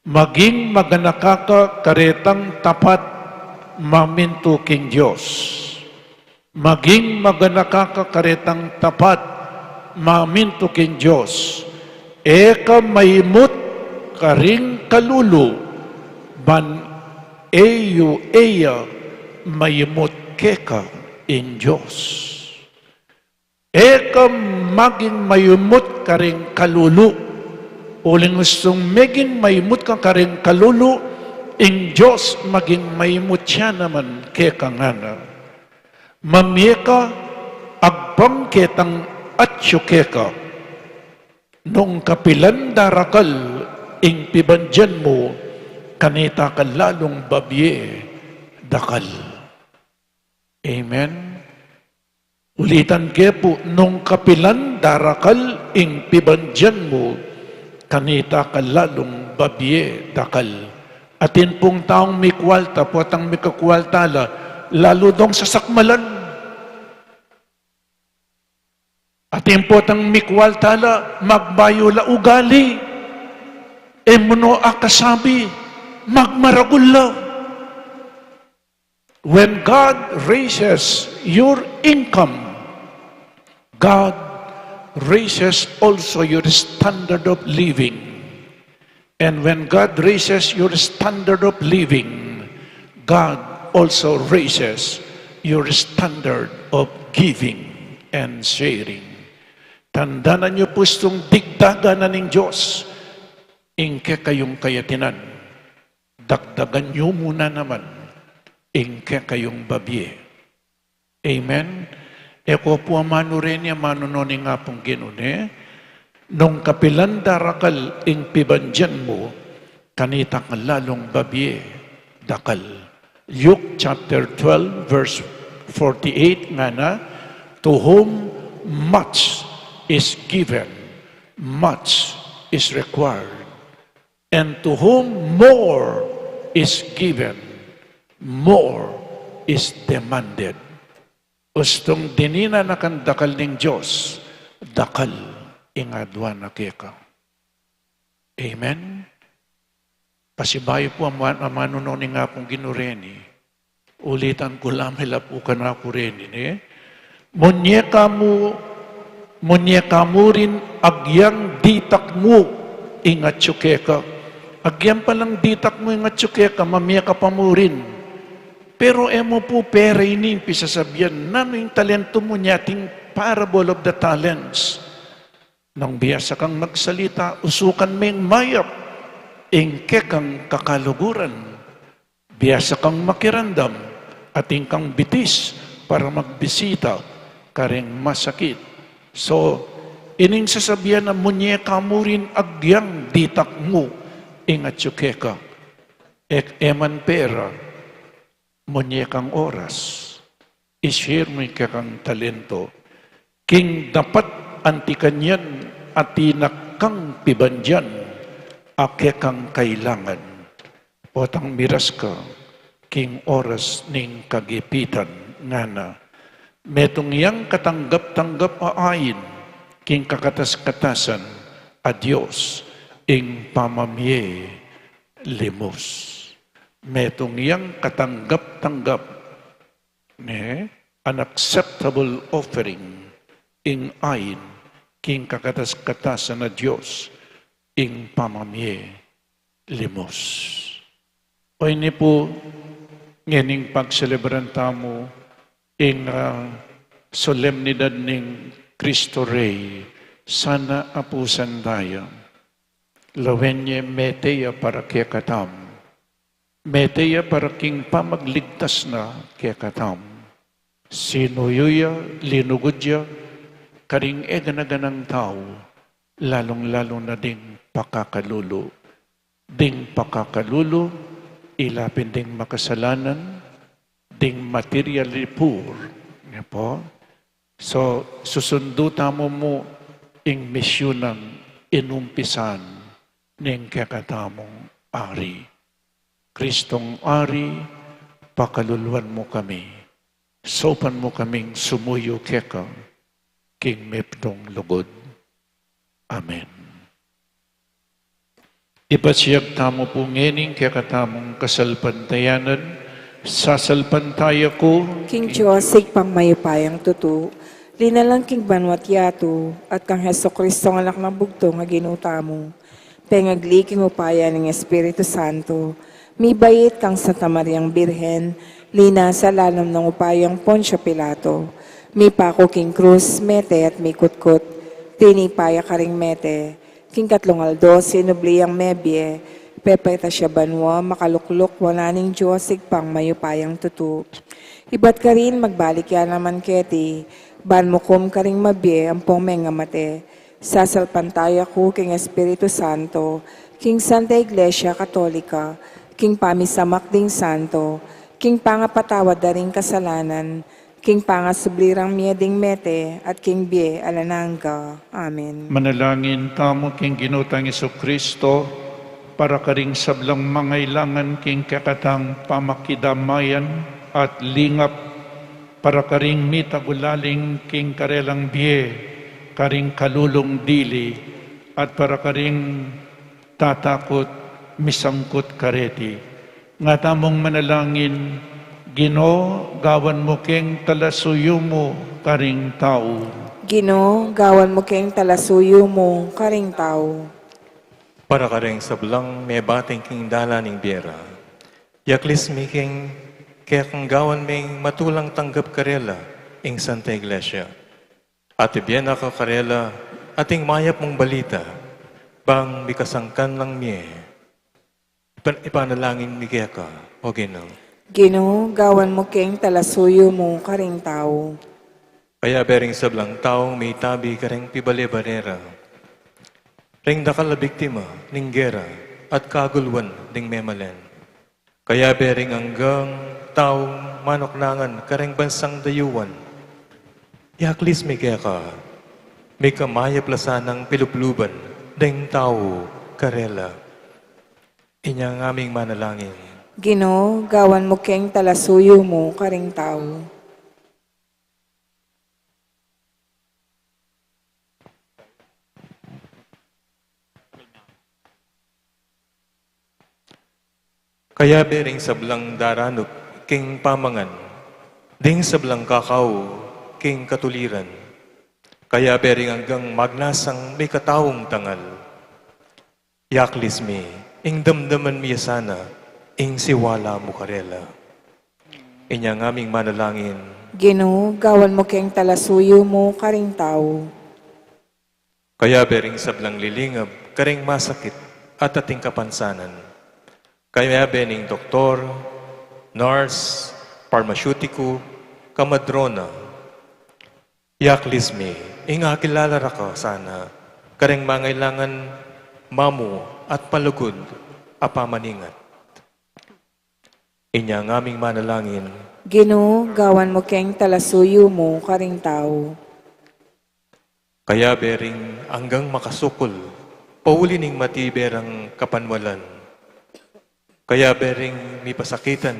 Maging maganaka ka karetang tapat mamintu king Dios. Maging maganaka ka karetang tapat mamintu king Dios. E ka maimut karing kalulu, ban e yu e ya maimut keka ing Dios. E ka maging maimut karing kalulu. Uling ustung meging maimut ka karing kalulu, ing Dios maging maimut ya naman keka, ngana. Mamie ka agpang ketang atyu keka. Nung kapilan darakal ing pibandian mu, kanita ka lalung babie dakal. Amen. Ulitan ke pu, nung kapilan darakal ing pibandian mu, kanita ka lalung babie dakal. Atin pung taung mikwalta, potang mikakwalta la, lalu dong sasakmalan. Atin potang mikwalta la, magbayu la ugali. E mu no akasabi, magmaragul la. When God raises your income, God raises also your standard of living. And when God raises your standard of living, God also raises your standard of giving and sharing. Tandanan yu pu, ustung digdagan na ning Dios ing kekayung kayatinan. Dagdagan yu mu na naman ing kekayung babie. Amen. E ko pu amanu reni, amanu no ning Apung Ginu ne, nung kapilan darakal ing pibandian mu, kanita ka lalung babie dakal. Luke chapter twelve, verse forty-eight, ngana, "To whom much is given, much is required. And to whom more is given, more is demanded." Ustung dininan na kang dakal ning Dios, dakal ing adwan na keka. Amen? Pasibayu pu a ma-, amanu no ning Apung Ginu reni. Ulitan ku la, mila pu kanaku reni, ne? Munye ka mu, munye ka mu rin agyang ditak mu ing atyu keka. Agyang palang ditak mu ing atyu keka, mamie ka pa mu rin. Pero e mu pu pera ini ing pisasabian, nanu ing talento mu, nya ating parable of the talents. Nung biasa kang magsalita, usukan meng mayap ing kekang kakaluguran. Biasa kang makiramdam, atin kang bitis para magbisita karing masakit. So, ining sasabian na munye ka mu rin agyang ditak mu ing atyu keka. E, e man pera, munye kang oras. I-share mu ing kekang talento. King dapat anti kanyan, atin na kang pibandian a kekang kailangan. Potang miras ka king oras ning kagipitan, ngana, metung yang katanggap-tanggap a ain king kakatas-katasan a Dios ing pamamie limos. Metung yang katanggap-tanggap, ne, an acceptable offering ing ain king kakatas-katasan a Dios ing pamamie limos. O ini pu, ngening pagselebran tamu ing, ah, solemnidad ning Cristo Rey, sana apusan taya. Lawen ye mete ya para kekatamu. Mete ya para king pamagligtas na kekatamu. Sinuyu ya, linugud ya karing e gana-ganang tau, lalung-lalu na ding pakakalulu. Ding pakakalulu, ila pin ding makasalanan, ding materially poor, ne pu. So, susundu tamu mu ing misyun nang inumpisan ning kekatamung Ari. Kristong Ari, pakaluluan mu kami. Saupan mu kaming sumuyu keka king mipnung lugud. Amen. Ipasiag tamu pu ngening kekatamung kasalpantayanan, sasalpantaya ku king Dios Ibpang mayupayang tutu, linalang king banua't yatu, at kang Jesucristo a Anak nang bugtung a Ginu tamu, pengagli king upaya ning Espiritu Santo, mibait kang Santa Mariang Birhen, linasa lalam ning upayang Poncio Pilato, mipaku king krus, mete at mikutkut, tinipa ya karing mete, king katlung aldo sinubli yang mebie, pepaitas ya banua, makalukluk wanan ning Dios Ibpang mayupayang tutu. Ibat karin magbalik ya naman keti, ban mukum karing mabie ampong mengamate. Sasalpantaya ku king Espiritu Santo, king Santa Iglesia Katolika, king pamisamak ding santo, king pangapatawad da ring kasalanan, king pangasubli rang mie ding mete, at king bie alang angga. Amen. Manalangin tamu king Ginu tang Jesucristo, para karing sablang mangailangan king kekatang pamakidamayan at lingap, para karing mitagulaling king karelang bie, karing kalulung dili, at para karing tatakut misangkut kareti. Nga tamung manalangin, Ginu, gawan mu keng talasuyu mu karing tau. Ginu, gawan mu keng talasuyu mu karing tau. Para karing sablang mebating king dalan ning bie ra, yaklis mi keng kekang gawan ming matulang tanggap karela ing Santa Iglesia. At ibie na ka karela ating mayap mung balita, bang mikasangkan lang mie. Ipan-, ipanalangin mi keka, O Ginu. Ginu, gawan mu keng talasuyu mu karing tau. Kayabe ring sablang taung mitabi kareng pibale-bale ra, ring dakal a biktima ning gera at kagulwan ding memalen. Kayabe ring anggang taung manuknangan kareng bansang dayuan, yaklis mi keka, mika mayap la sanang pilubluban deng tau karela. Inya ngaming manalangin. Ginu, gawan mu keng talasuyu mu karing tau. Kayabe ring sablang daranup king pamangan, ding sablang kakau king katuliran. Kayabe ring anggang magnasang mikataung tangal. Yaklis mi, ing damdaman mi ya sana ing siwala mu karela. Inya ngaming manalangin. Ginu, gawan mu keng talasuyu mu karing tau. Kayabe ring sablang lilingab kareng masakit at ating kapansanan. Kayabe ning doktor, nurse, parmasyutiku, kamadrona. Yaklis mi, ing akilala ra ka sana kareng mangailangan mamu at palugud a pamaningat. Inya ngaming manalangin. Ginu, gawan mu keng talasuyu mu karing tau. Kayabe ring anggang makasukul pauli ning matibe rang kapanwalan. Kayabe ring mipasakitan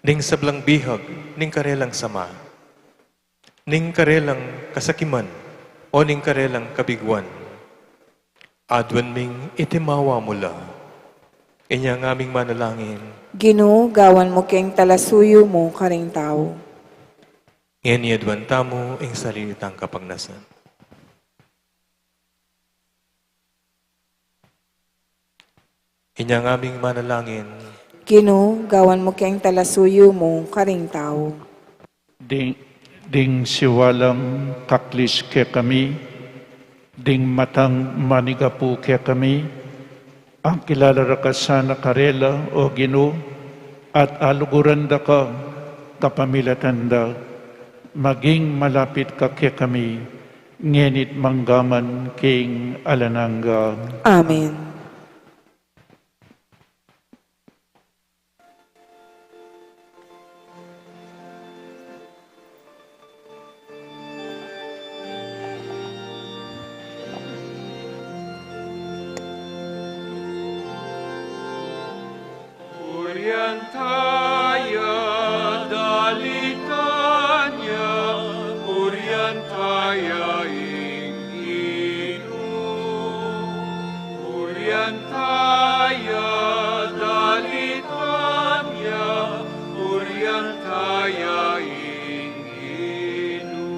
ning sablang bihag ning karelang sama, ning karelang kasakiman, o ning karelang kabiguan. Aduan ming itimawa mu la. Inya ngaming manalangin. Ginu, gawan mu keng talasuyu mu karing tau. Ngeni aduan tamu ing sarili tang kapagnasan. Inya ngaming manalangin. Ginu, gawan mu keng talasuyu mu karing tau. Ding, ding siwalang kaklis kekami, ding matang manigapu kekami, akilala ra ka sana karela, o Ginu, at aluguran da ka kapamilatan da, maging malapit ka kekami, ngeni't manggaman king alang angga. Amen. Purian taya, dalitan ya, purian taya ing Ginu. Purian taya, dalitan ya, purian taya ing Ginu.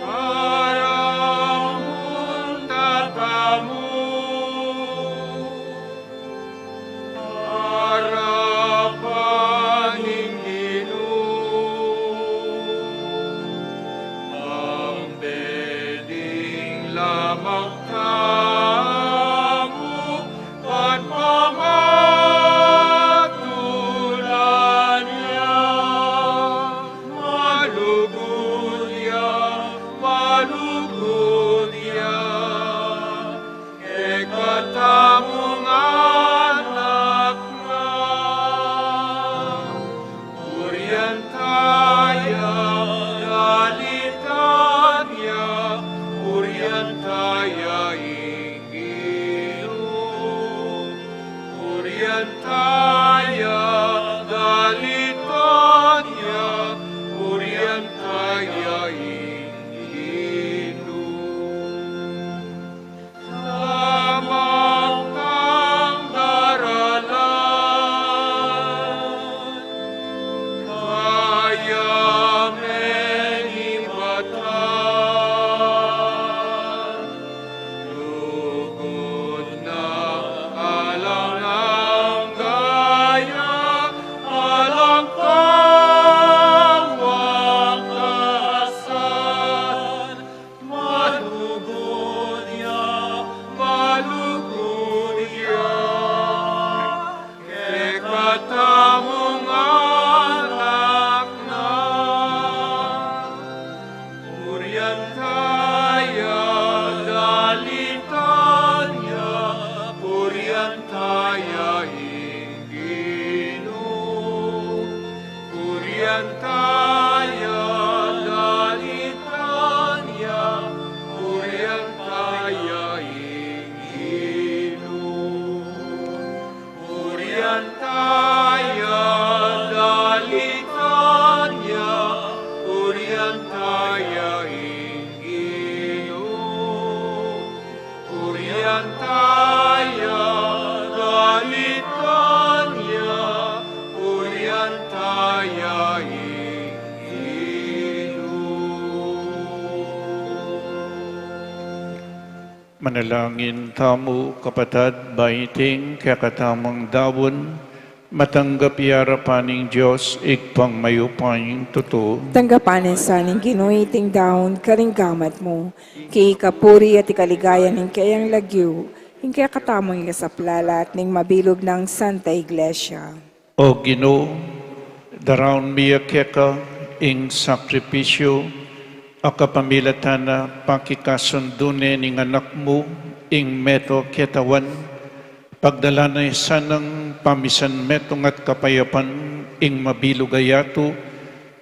Para munta tamu arapan ning Ginu, bang pwedeng lamak tamu pagpamatulan ya. Malugud ya, malugud ya, kekatamung anak na. Purian taya, dalitan ya, purian taya ing Ginu. Purian taya, dalitan ya, purian taya ing Ginu. Lamak tang daralan, kaya menibatan, lugud na alang angga ya. Taya, dalitan ya, purian taya ing Ginu. Purian taya, dalitan ya, purian taya ing Ginu. Purian taya, dalitan ya, purian taya ing Ginu. Manalangin tamu, kapatad, ba iting kekatamung daun matanggap ya king arapan ning Dios, Ibpang mayupayang tutu. Tanggapan na sa ning Ginu iting daun karing gamat mu, king ikapuri at ikaligaya ning keyang lagyu, ing kekatamung ikasaplalat ning mabilug nang Santa Iglesia. O Ginu, daraun mi ya keka ing sakripisyu a kapamilatan na pakikasundu ne ning Anak mu ing meto ketawan, pagdalan na sanang pamisan metung at kapayapan ing mabilug a yatu,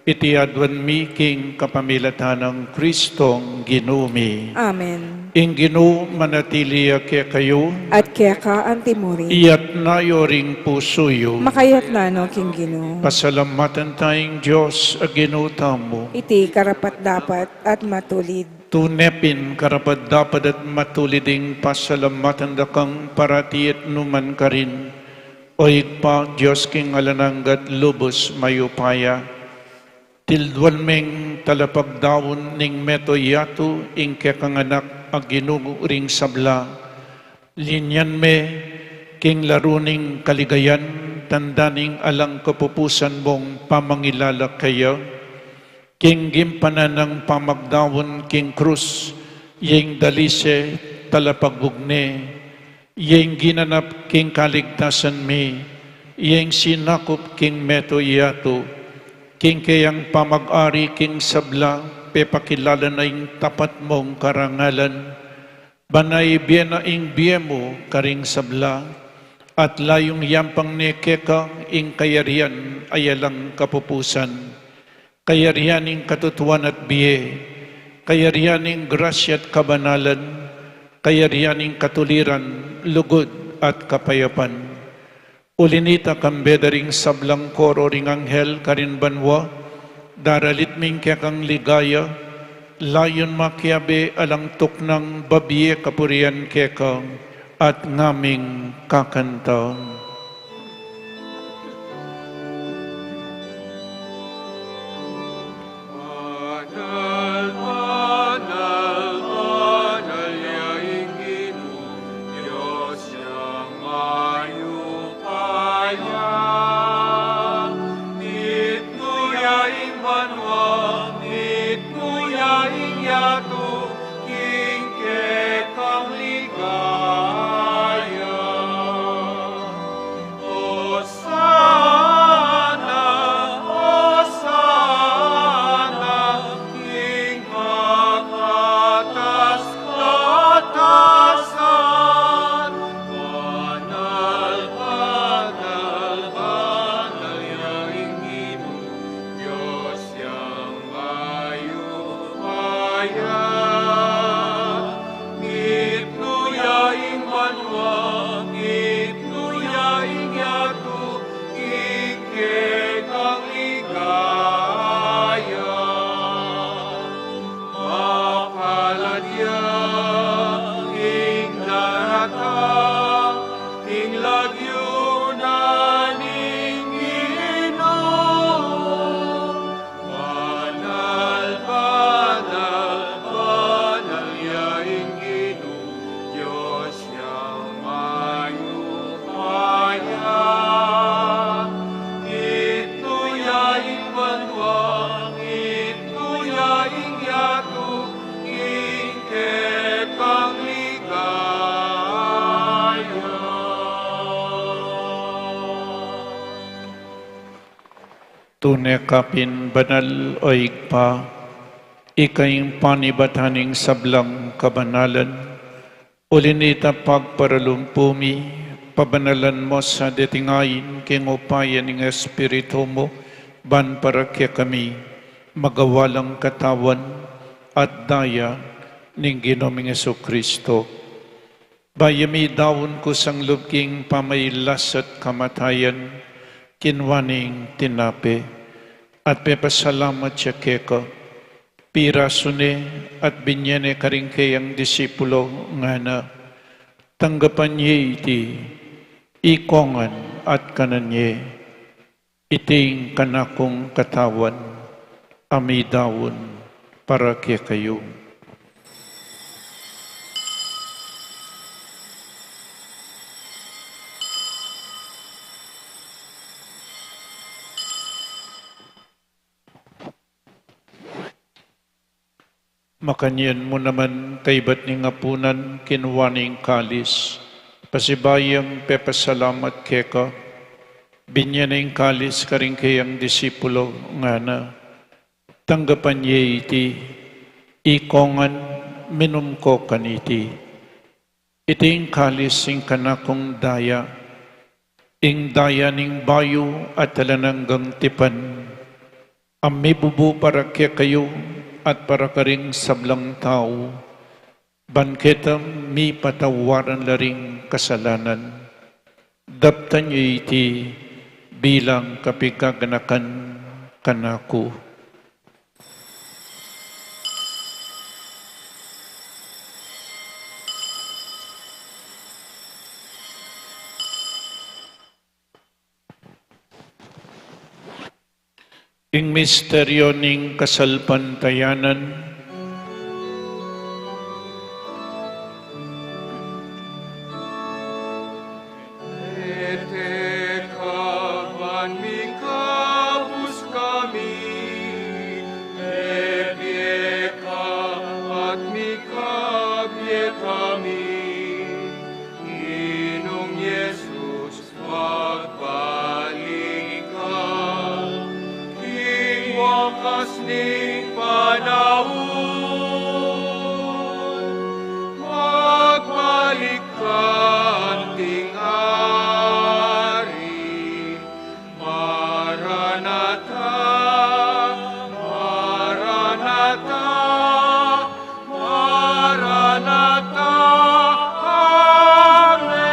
iti aduan mi king kapamilatan nang Kristong Ginu mi. Amen. Ing Ginu manatili ya kekayu. At keka antimurin. Iyatas yu ring pusu yu. Makayatas no king Ginu. Pasalamatan taya ing Dios a Ginu tamu. Iti karapat-dapat at matulid. Tune pin karapat-dapat at matulid ing pasalamatan da kang parati at nukarin man, O Ibpa, Dios king alang angga at lubus mayupaya. Tilduan meng talapagdaun ning meto yatu ing kekang Anak a Ginu ring sabla. Linyan me king laru ning kaligayan, tanda ning alang kapupusan mung pamangilala keya. King gimpanan nang pamagdaun king krus, ya ing dalise talapagbugne, ya ing ginanap king kaligtasan mi, ya ing sinakup king meto yatu, king keyang pamag-ari king sabla, pepakilala na ing tapat mung karangalan, ban ibie na ing bie mu karing sabla, at layung yampang ne keka ing kayarian a alang kapupusan. Kayarian ning katutuan at bie, kayarian ning grasya at kabanalan, kayarian ning katuliran, lugud at kapayapan. Uli nita, kambe da ring sablang koro ring anghel karin banua, daralit mi ing kekang ligaya, layun makiabe alang tuknang babie kapurian keka, at ngaming kakanta. Banal, banal, banal ya ing Ginu, Dios yang mayupaya. Mitmu ya ing banua, mitmu ya ing yatu, king kekang ligaya. Osana, Osana, king kakatas-katasan. Banal, banal, banal ya ing Ginu, Dios yang mayupaya. Mitmu ya ing banua, mitmu ya ing yatu, king kekang ligaya. Mapalad ya ing daratang king lagyu na ning Ginu. Banal, banal, banal ya ing Ginu, Dios yang mayupaya. Mitmu ya ing banua, mitmu ya ing yatu, king kekang ligaya. Tune ka pin banal, O Ibpa, ika ing panibatan ning sablang kabanalan. Uli nita, pagparalumpu mi, pabanalan mu sa deting ain king upaya ning Espiritu mu, ban para kekami magawa lang katawan at daya ning Ginu ming Jesucristo. Bayu mi daun kusang lub king pamailas at kamatayan, kinua neng tinape, at pepasalamat ya keka, pirasu ne, at binye ne karing keyang disipulo, ngana: Tanggapan ye iti, ikongan at kanan ye. Iti ing kanakung katawan, a midaun para kekayu. Makanyan mu naman kaybat ning apunan, kinua ne ing kalis, pasibayu yang pepasalamat keka, binye ne ing kalis karing keyang disipulo, ngana: Tanggapan ye iti, ikongan, minum ko kaniti. Iti ing kalis ning kanakung daya, ing daya ning bayu at alang anggang tipan, a mibubu para kekayu at para karing sablang tau, ban keta mipatawaran la ring kasalanan. Daptan ye iti bilang kapigaganakan kanaku. Ing misteryo ning kasalpantayanan. Ete ka ban mikabus kami, mebie ka at mikabie kami, Ginung Jesus, magbalik ka king wakas ning panaun. Magbalik ka, anting Ari. Maranatha, Maranatha, Maranatha. Amen.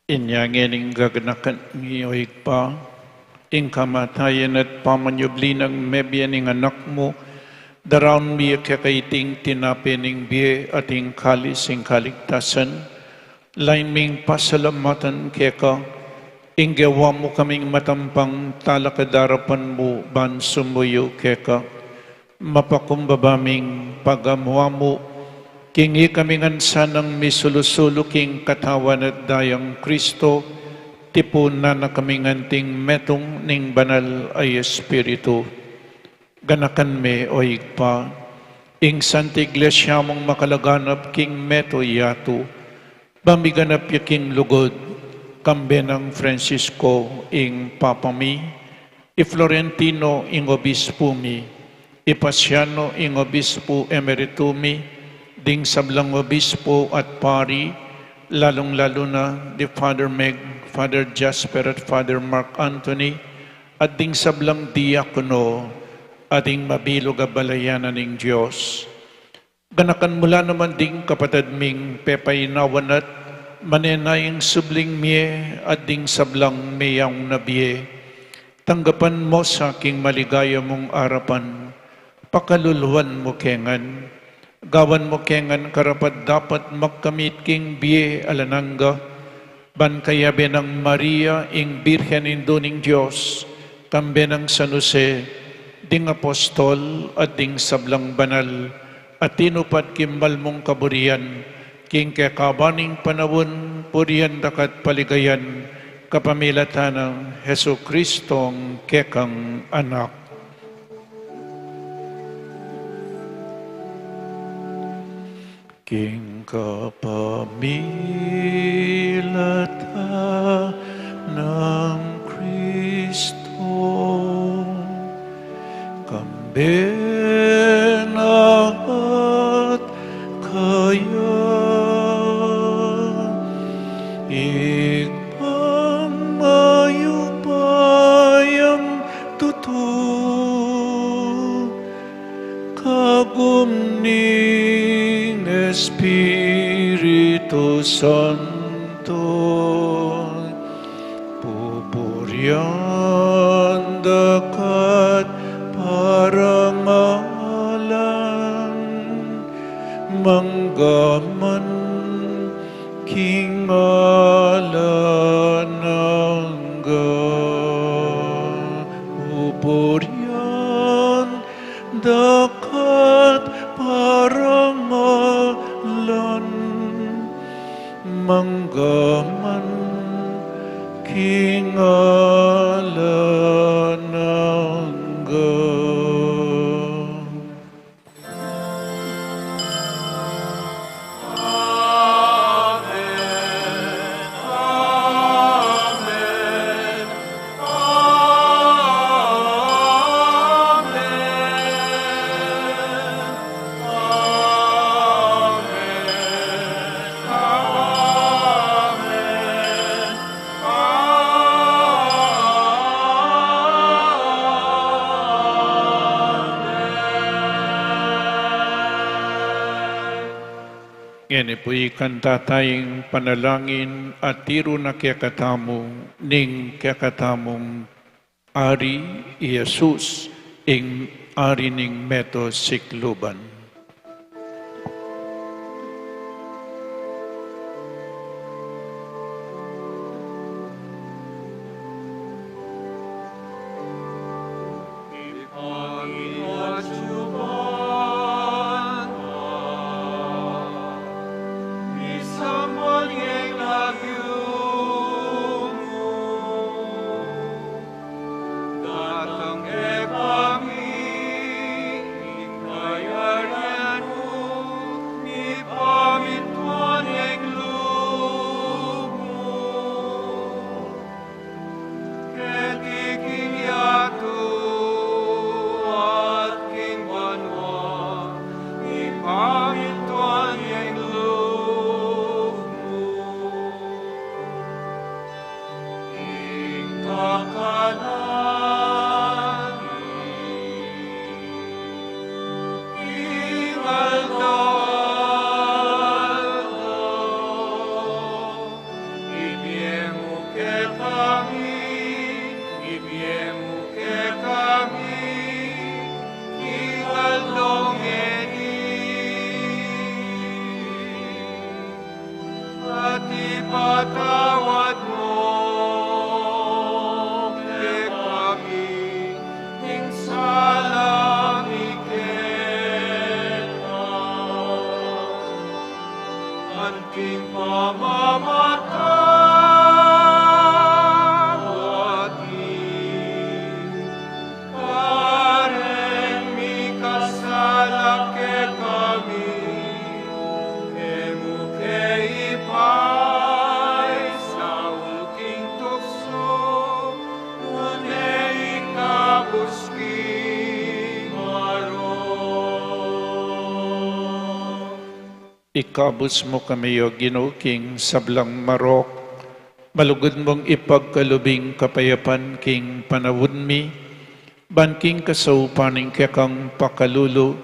Inya ngeni ing gaganakan mi, o Ibpa, ing kamatayan at pamanyubli nang mebie ning Anak mu, daraun mi keka iting tinape ning bie at ing kalis ning kaligtasan, lain ming pasalamatan keka, ing gewa mu kaming matampang talakad king arapan mu ban sumuyu keka. Mapakumbaba ming pagamu-amu, king ikami ngan sanang misulu-sulu king katawan at dayang Kristo, tipunan na kaming anting metung ning Banal a Espiritu. Ganakan me, o Ibpa, ing Santa Iglesia mung makalaganap king meto yatu, ba miganap ya king lugud, kambe nang Francisco ing Papa mi, i Florentino ing Obispu mi, i Pasiano ing Obispu Emeritu mi, ding sablang obispu at pari, lalung-lalu na di Father Meg, Father Jasper at Father Mark Anthony, at ding sablang diakono, at ding mabilug a balayan ning Dios. Ganakan mu la naman ding kapatad ming pepainawan at manenayang subling mie at ding sablang meyaun na bie. Tanggapan mu sa king maligaya mung arapan, pakaluluan mu ke ngan, gawan mu ke ngan karapat-dapat magkamit king bie alang angga, ban kayabe nang Maria, ing Birhen Indu ning Dios, kambe nang San Jose, ding apostol, at ding sablang banal a tinupad king malmung kaburian, king kekaban ning panaun, purian da ka at paligayan, kapamilatan nang Jesucristong kekang Anak. King kapamilatan nang Kristo, kambe na at kaya, Ibpang Santo, pupurian da ka at parangalan, mangga man king alang angga. Pupurian da ka at parangalan, mangga man king alang angga. Ngeni pu ikanta taya ing panalangin a tiru na kekatamu ning kekatamung Ari, i Jesus, ing Ari ning meto sikluban. Datang kekami ing kayarian mu, mipamintuan ing lub mu. Keti king yatu at king banua, mipamintuan ing lub mu. Ing kakanan mi king aldo-aldo, ibie mu kekami, ibie mu kekami king aldo ngeni. At ipatawad mu kekami ing sala mi keka, anting pamamatawad mi kareng mikasala kekami, e mu ke ipaisaul king tuksu, nune ikabus king marok. Ikabus mu kami, O Ginu, king sablang marok. Malugud mung ipagkalub ing kapayapan king panaun mi, ban king kasaupan ning kekang pakalulu,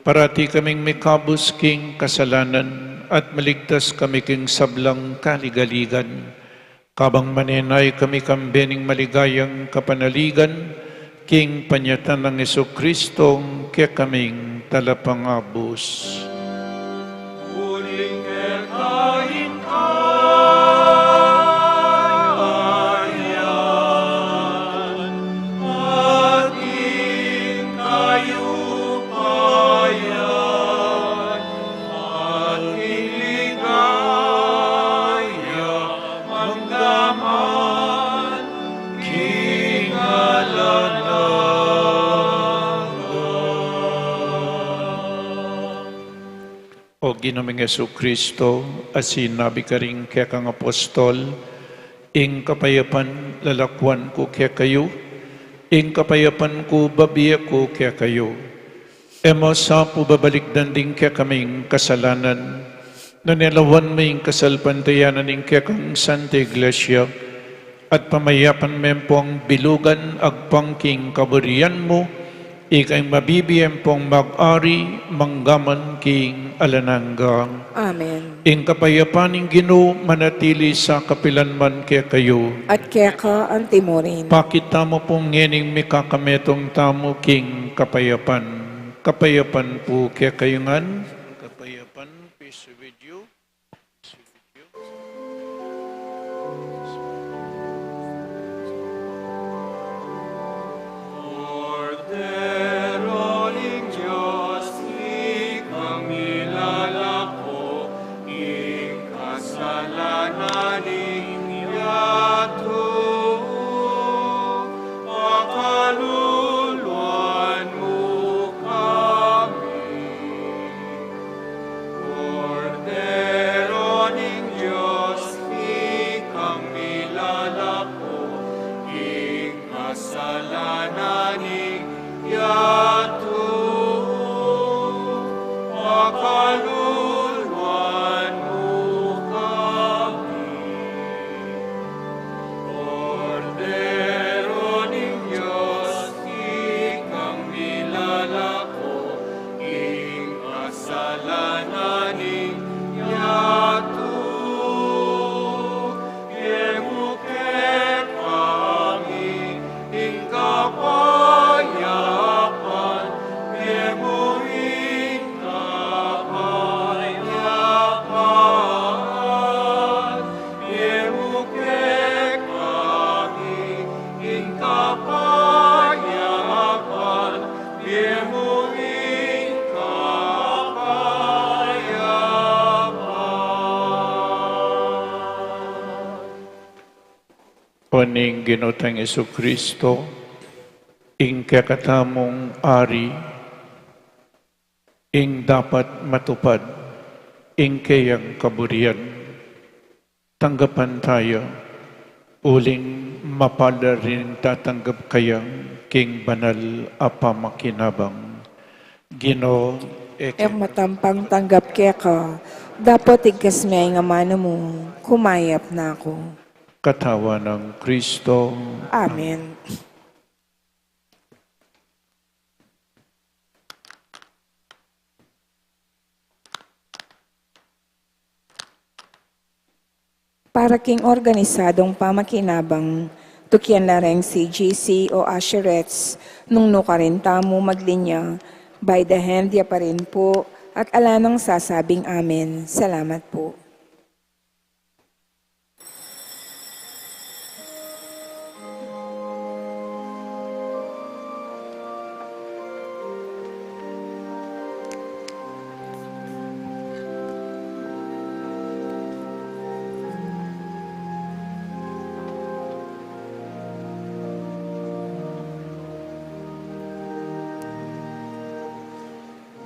parati kaming mikabus king kasalanan at maligtas kami king sablang kaligaligan. Kabang manenaya kami kambe ning maligayang kapanaligan, king panyatang nang Jesucristo, kekaming talapangabus. Uling keka ing kayarian, at ing kayupayan, at ing ligaya, mangga man king alang angga. O Ginu ming Jesucristo, a sinabi karing kekang apostol, ing kapayapan lalakuan ku kekayu, ing kapayapan ku babie ku kekayu. E mu sa pu babalikdan ding kekaming kasalanan, nune lawan mu ing kasalpantayanan ning kekang Santa Iglesia, at pamayapan me pu ang bilugan agpang king kaburian mu, Ika ing mabibie ampong mag-ari manggaman king alang angga. Amen. Ing kapayapan ning Ginu manatili sa kapilan man kekayu. At keka antimurin. Pakit tamu pu ngening mikakametung tamu king kapayapan. Kapayapan pu kekayu ngan. Kapayapan, peace with you. Kordero ning Dios, ikang milalako king kasalanan ning yatu, pakaluluan mu kami. Kordero ning Dios, ikang milalako king kasalanan ning yatu, pakaluluan mu kami. Kordero ning Dios, ikang milalako king kasalanan ning yatu, bie mu kekami ing kapayapan, bie mu ing kapayapan. Bie mu kekami ing kapayapan, bie mu ing kapayapan. O ning Ginu tang Jesucristo, ing kekatamung ari, ing dapat matupad ing keyang kaburian. Tanggapan taya, uling mapalad ring tatanggap kaya king banal a pamakinabang. Ginu, e ke matampang tanggap keka, dapot igkas me ing amanu mu, kumayap na ku. Katawan nang Kristo. Amen. Para king organisadong pamakinabang, tukian la reng C G C o usherettes, nung nukarin tamu maglinya, by the hand ya pa rin pu, at ala nang sasabing amen. Salamat pu.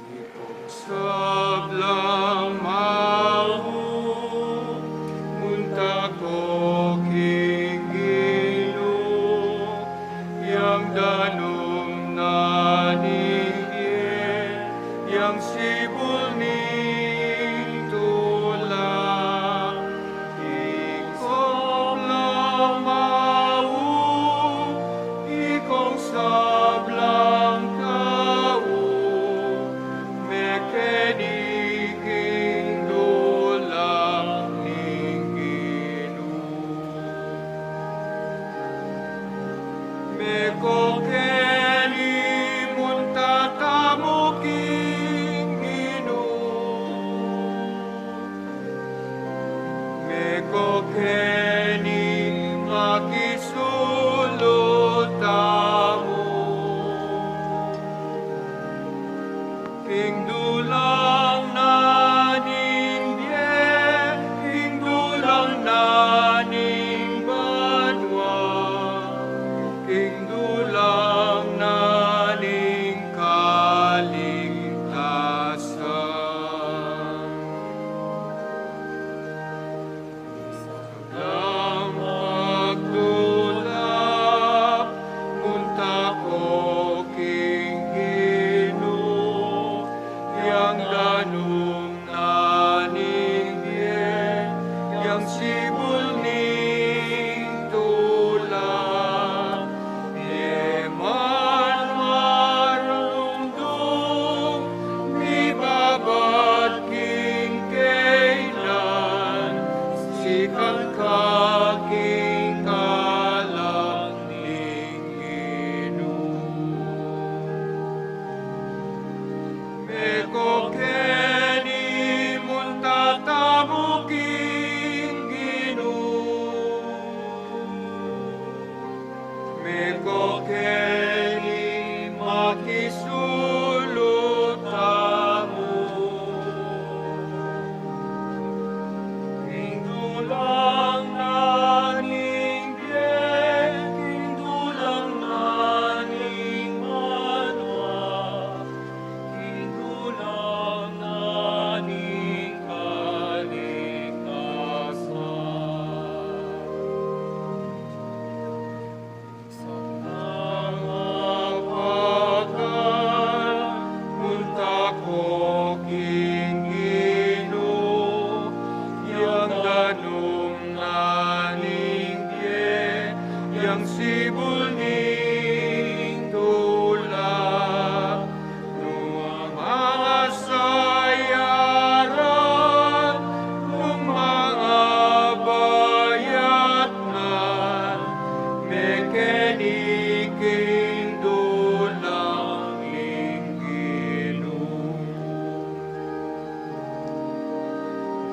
Ikong sablang mau, munta ko king Ginu, yang danum na ning bie, yang sibul ning tula. Ikong sablang mau, ikong sablang tau, mekeni king dulang ning Ginu. Meko keni munta tamu king Ginu. Meko keni makisulu tamu. King dulang na ning bie, king dulang na ning banua, king dulang na ning kaligtasan. Sablang magdulap, munta ko king Ginu, yang danum na ning bie, yang sibul ning tula, bie man mara Kang kaking kalang ning Ginu. Meko keni munta tamu king Ginu. Meko keni makisulu tamu. King dulang na ning bie, king dulang na ning banua, king dulang na ning kaligtasan. Nang apakan, munta ko king Ginu, yang danum na ning bie, yang sibul ning dulang, nung mangasayaran, nung mangabayatnan, mekeni king dulang ning Ginu.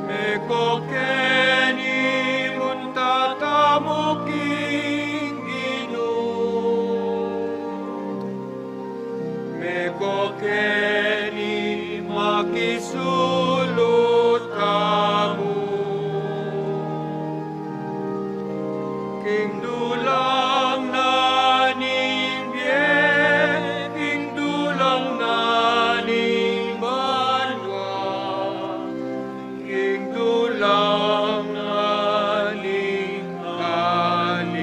Meko keni munta tamu king Ginu. Meko keni makisulu tamu. King dulang na ning bie, king dulang na ning banua, king dulang na ning kaligtasan.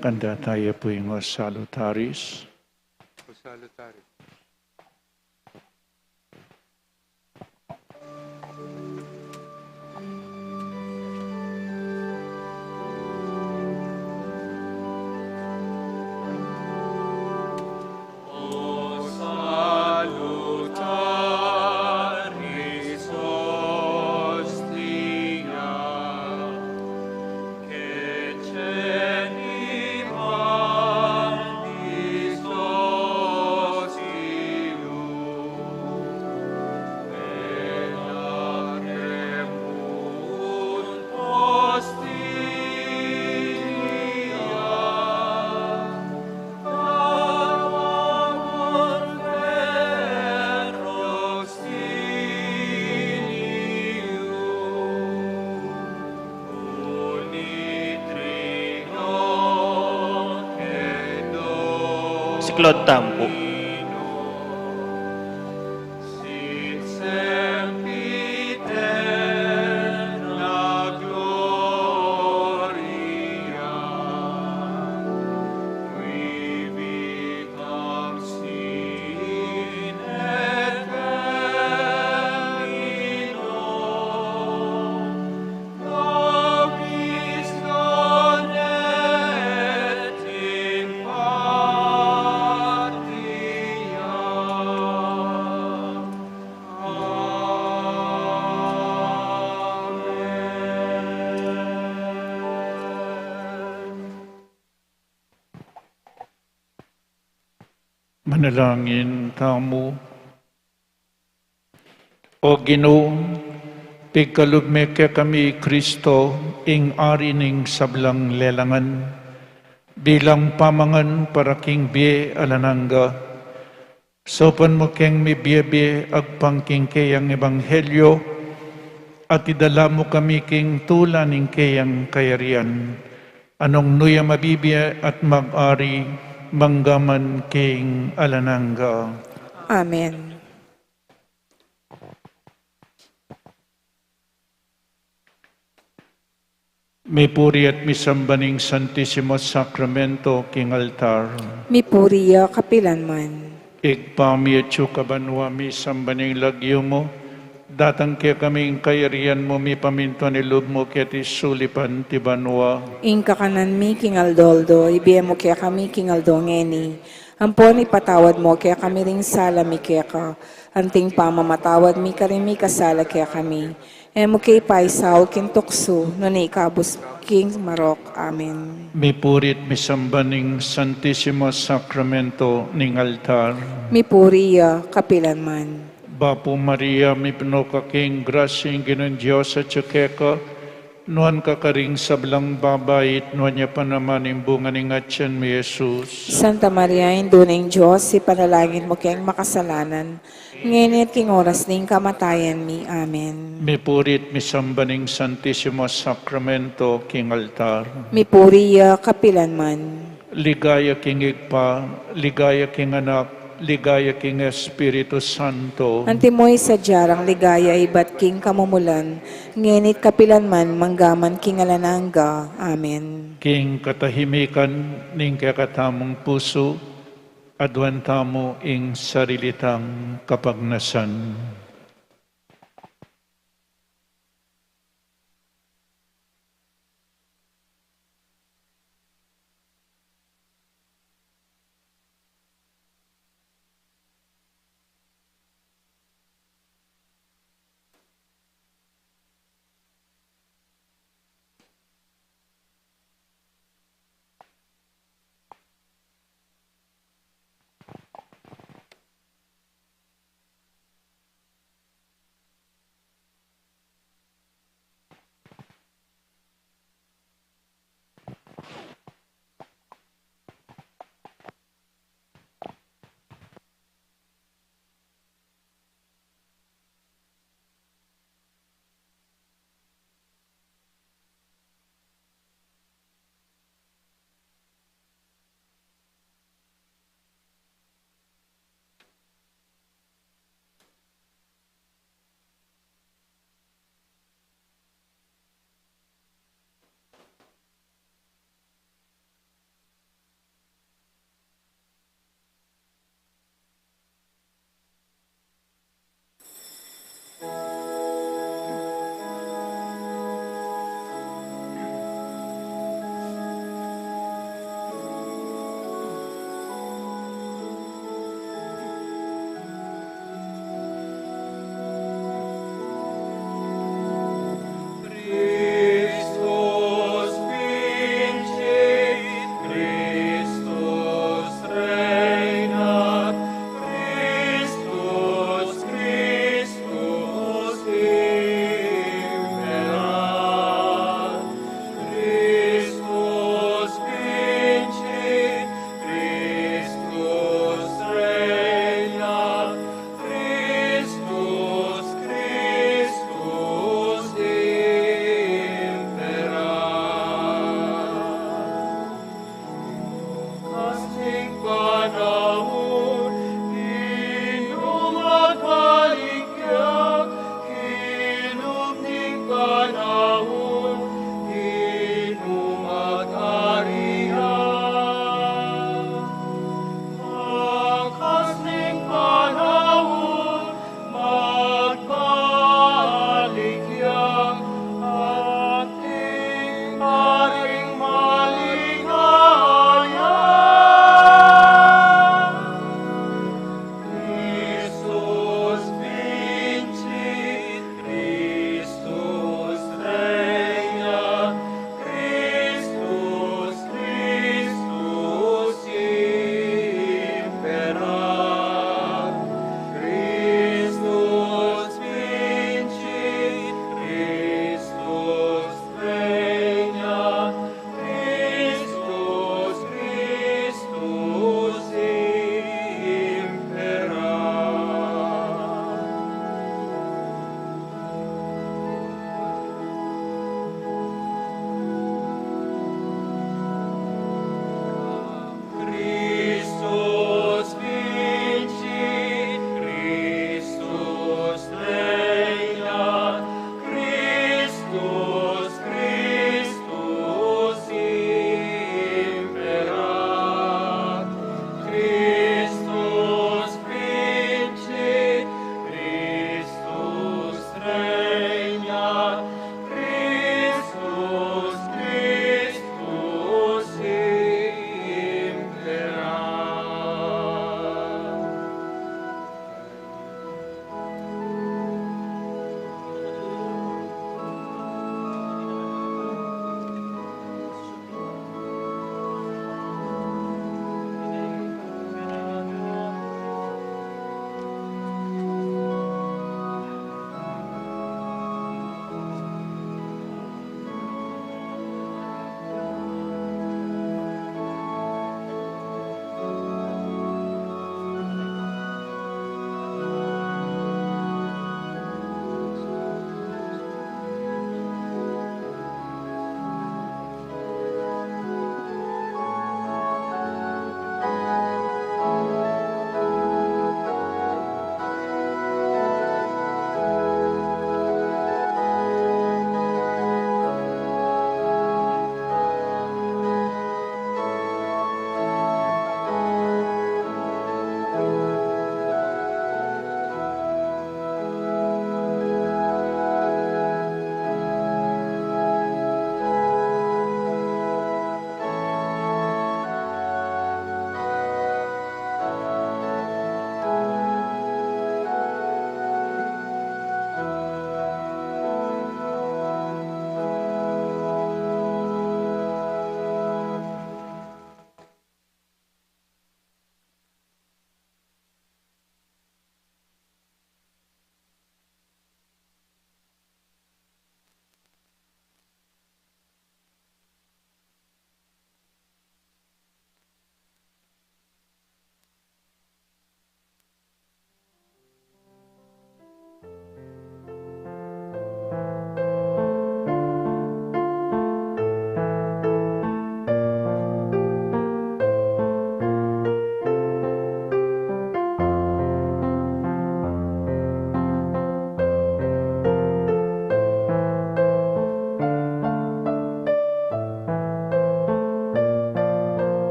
Kanta tamu pu ing O Salutaris. O Salutaris. Siklaud tamu pu. Manalangin tamu. O Ginu, pigkalub me kekami i Kristo, ing Ari ning sablang lelangan, bilang pamangan para king bie alang angga. Saupan mu keng mibie-bie agpang king keyang ebanghelyo, at idala mu kami king tula ning keyang kayarian, a nung nu ya mabibie at mag-ari mangga man king alang angga. Amen. Mipuri at misamban ing Santisimo Sakramento king altar. Mipuri ya kapilan man. Ibpa mi atsu ka banua, misamban ing lagyu mu, datang kekami ing kayarian mu, mipamintuan ing lub mu keti sulip anti banua. Ing kakanan mi king aldo-aldo, ibie mu kekami king aldo ngeni. Ampon ipatawad mu kekami ring sala mi keka, anting pamamatawad mi karing mikasala kekami. E mu ke paisaul king tuksu, nune ikabus king marok. Amen. Mipuri at misamban ing Santisimo Sakramento ning altar. Mipuri ya kapilan man. Bapu Maria, mipnu ka king grasya, ing Ginung Dios atsu keka, nuan ka karing sablang babai, at nuan ya pa naman ing bunga ning atian mu, i Jesus. Santa Maria, Indu ning Dios, ipanalangin mu keng makasalanan, ngeni at king oras ning kamatayan mi. Amen. Mipuri at misamban ing Santisimo Sakramento king altar. Mipuri ya kapilan man. Ligaya king Ibpa, ligaya king Anak, ligaya king Espiritu Santo. Antimo ing sadya rang ligaya ibat king kamumulan, ngeni at kapilan man, mangga man king alang angga. Amen. King katahimikan ning kekatamung pusu, aduan tamu ing sarili tang kapagnasan.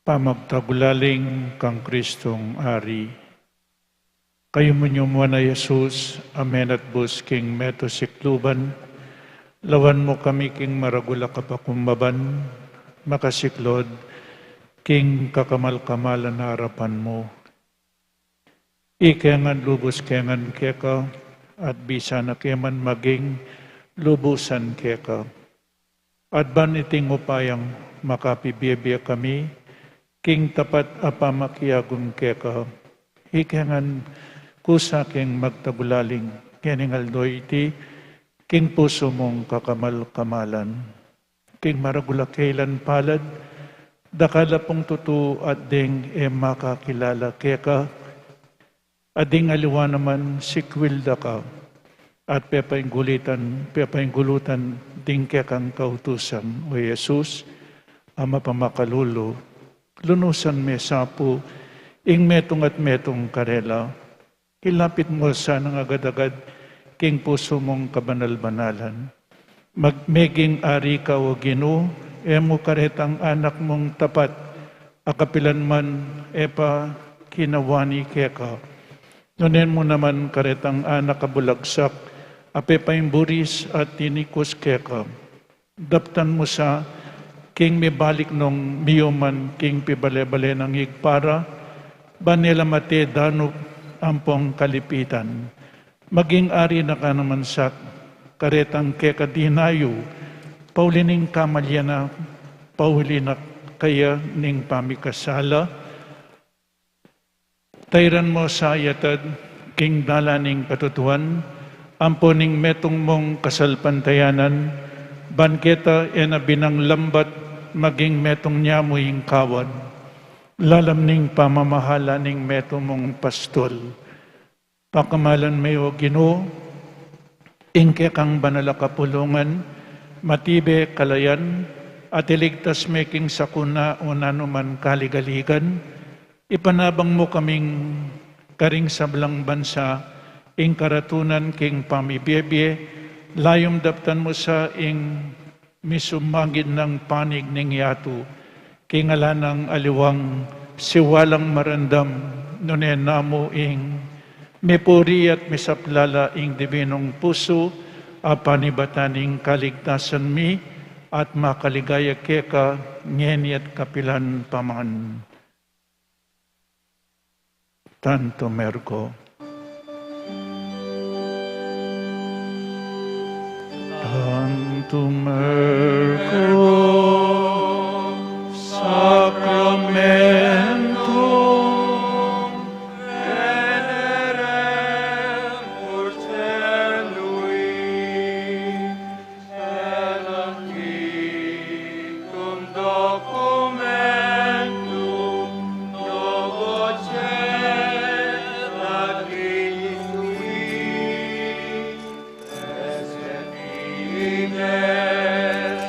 Pamagtagulaling kang Kristong Ari. Kayumu, Ginu, a Jesus, a menatbus king metung sikluban, lawan mu kami king maragul a kapakumbaban, makasiklud king kakamal-kamalan a arapan mu. Ika ngan lubus ke ngan keka, at bisa na ke man maging lubusan keka. At ban iting upayang makapibie-bie kami king tapat a pamakiagum keka, ika ngan kusa keng magtagulaling kening aldo iti king pusu mung kakamal-kamalan. King maragul a kailan palad, dakal a pung tutu at deng e makakilala keka, at ding aliwa naman sikwil da ka, at pepainggulitan, pepainggulutan ding kekang kautusan, o Jesus, a mapamakalulu, lunusan me sa pu ing metung at metung karela. Ilapit mu sa nang agad-agad king pusu mung kabanal-banalan. Mag-, meging ari ka, o Ginu, e mu karetang anak mung tapat, a kapilan man e pa kinawani keka. Nune mu naman karetang anak a bulagsak, a pepaimburis at tinikus keka. Daptan mu sa king mibalik nung miyuman king pibale-bale nang igpara, ban e la mate danup ampong kalipitan. Maging ari na ka naman sa karetang keka dinayu, pauli ning kamalian na, pauli na kaya ning pamikasala. Tairan mu sa yatad king dalan ning katutuan, ampo ning metung mung kasalpantayanan, ban keta e na binang lambat maging metung nia mu ing kawan. Lalam ning pamamahala ning metung mung pastul. Pakamalan me, o Ginu, ing kekang banal a kapulungan, matibe kalayan, at iligtas me king sakuna o nanuman kaligaligan, ipanabang mu kaming karing sablang bansa, ing karatunan king pamibie-bie, layum daptan mu sa ing misumagid nang panig ning yatu, king ala nang aliwang siwalang marandam, nune namu ing mipuri at misaplala ing dibinung pusu, a panibatan ning kaligtasan mi, at makaligaya keka, ngeni at kapilan pa man. Tantum ergo. Tantum ergo sacramentum veneremur celui. Quitum documentum novo cedat Christi, esse fides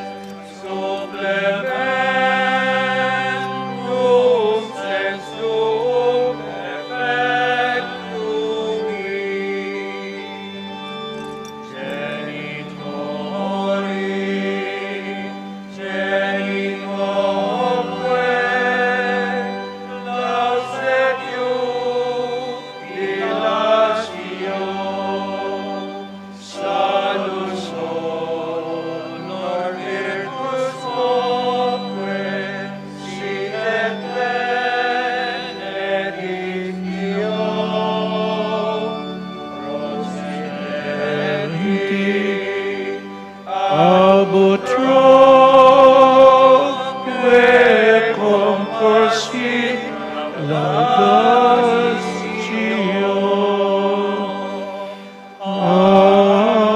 supplementum sensum effectui. Genitori, genitoque, lauset iubilatio, salus honor virtus quoque, sit et benedictio, pro silenti ab utroque comparsit laudatio. Amen.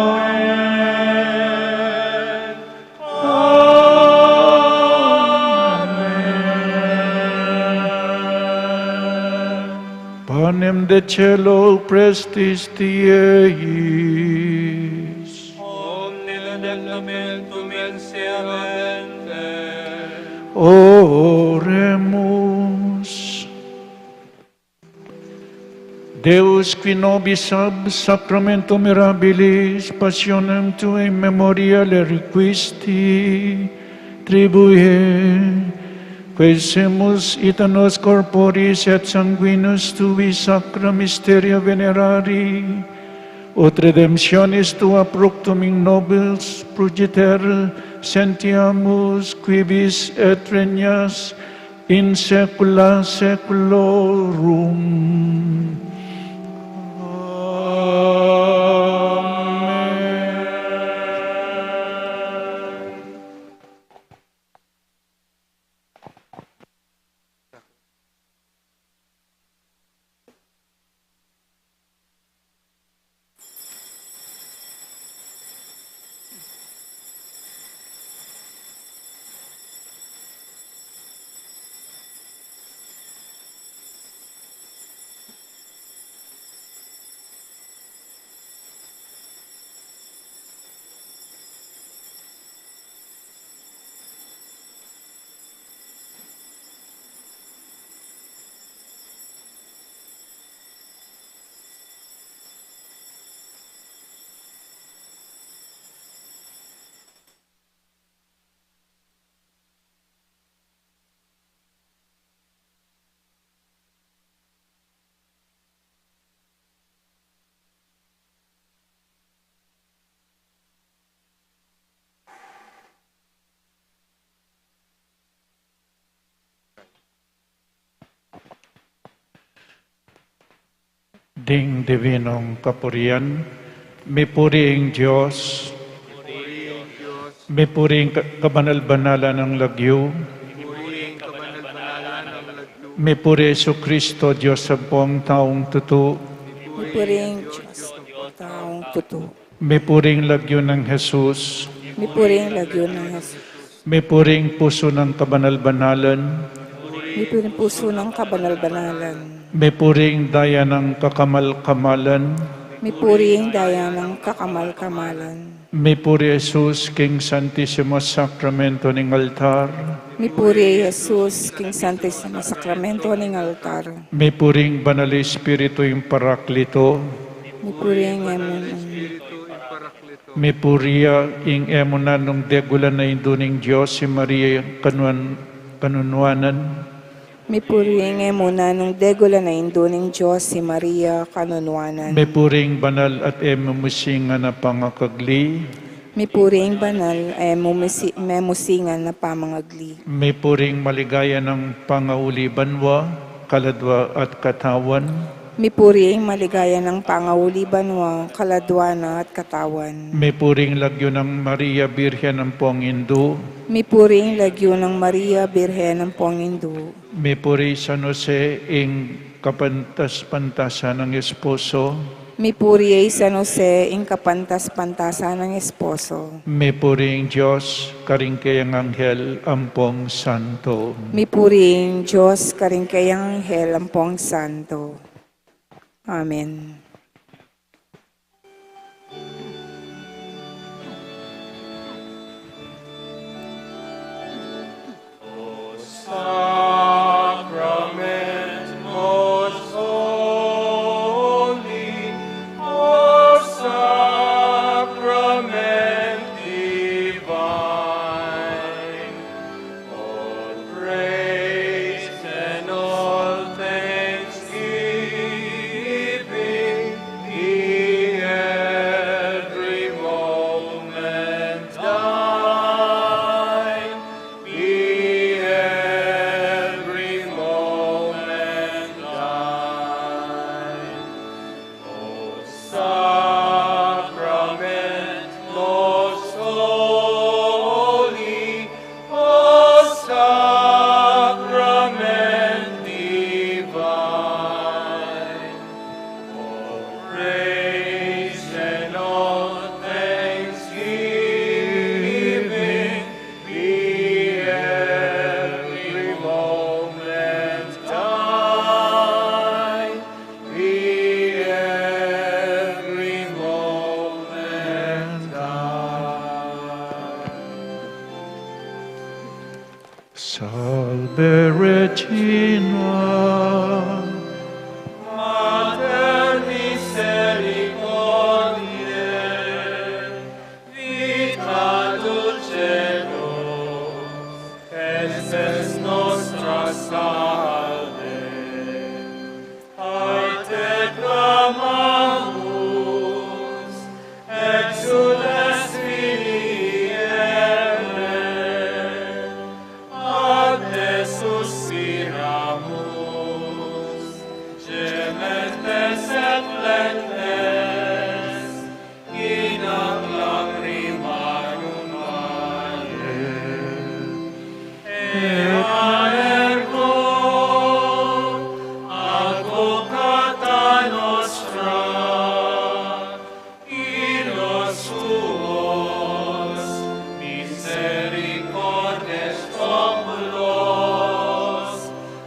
Amen. Panem de caelo prestis Dei eis. Omne laudamentum in se habente. Oremus. Deus, qui nobis ab sacramentum mirabilis passionem tuae in memoriale requisti, tribuet Quaesimus ita nos corporis et sanguinis tui sacra mysteria venerari, ut redemptionis tua protumin nobis progiter, sentiamus, qui vis et regnas in saecula saeculorum. Amen. Ding divinong kapurian, mipuri ing Dios, mipuri ing ka-, kabanal-banalan a lagyu, mipuri Jesucristo, Dios ampong taung tutu, mipuri ing Dios taung tutu. Mipuri ing lagyu nang Jesus. Mipuri ing lagyu nang Jesus. Mipuri ing pusu nang kabanal-banalan. Mipuri ing pusu nang kabanal-banalan. Mipuri ing daya nang kakamal-kamalan. Mipuri ing daya nang kakamal-kamalan. Mipuri Jesus king Santisimo Sakramento ning altar. Mipuri Jesus king Santisimo Sakramento ning altar. Mipuri ing Banal Espiritu ing Parakleto. Mipuri ing e mu nanu. Mipuri ya ing e mu nanung degulan a Indu ning Dios, i Maria kanuan-, kanunuanan. Mipuri ing e mu nanung degulan a Indu ning Dios, i Maria kanunuanan. Mipuri ing banal at e mu misingan a pangakagli. Mipuri ing banal a e mu misi-, e mu misingan a pamangagli. Mipuri ing maligaya nang pangauli banua, kaladua at katawan. Mipuri ing maligaya nang pangauli banua, kaladua na at katawan. Mipuri ing lagyu nang Maria Birhen ampong Indu. Mipuri ing lagyu nang Maria Birhen ampong Indu. Mipuri San Jose ing kapantas-pantasan nang esposo. Mipuri i San Jose ing kapantas-pantasan nang esposo. Mipuri ing Dios karing kayang anghel ampong santo. Mipuri ing Dios karing kayang anghel ampong santo. Amen. Sacrament most holy, O Sacrament divine, all praise and all thanksgiving be every moment thine, be every moment thine. O Sacrament most holy, O Sacrament divine, all praise and all thanksgiving be every moment thine, be every moment thine. Salve Regina, Mater misericordiae, vita dulcedo, et spes nos Ergo, advocata nostra, illos tuos misericordes oculos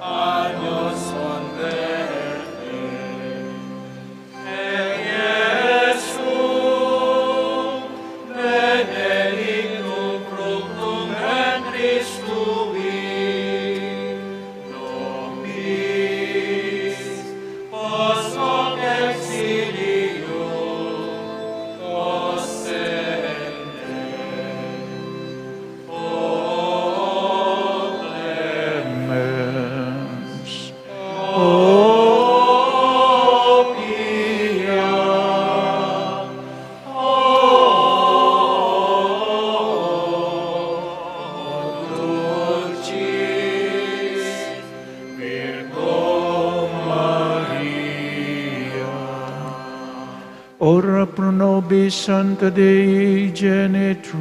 a nos converte. Ecce sum benedictum fructum ventris tui, nobis post hoc exilium possende. O clemens, o pia, o dulcis Virgo Maria. Ora pro nobis sancta Dei Genitrix.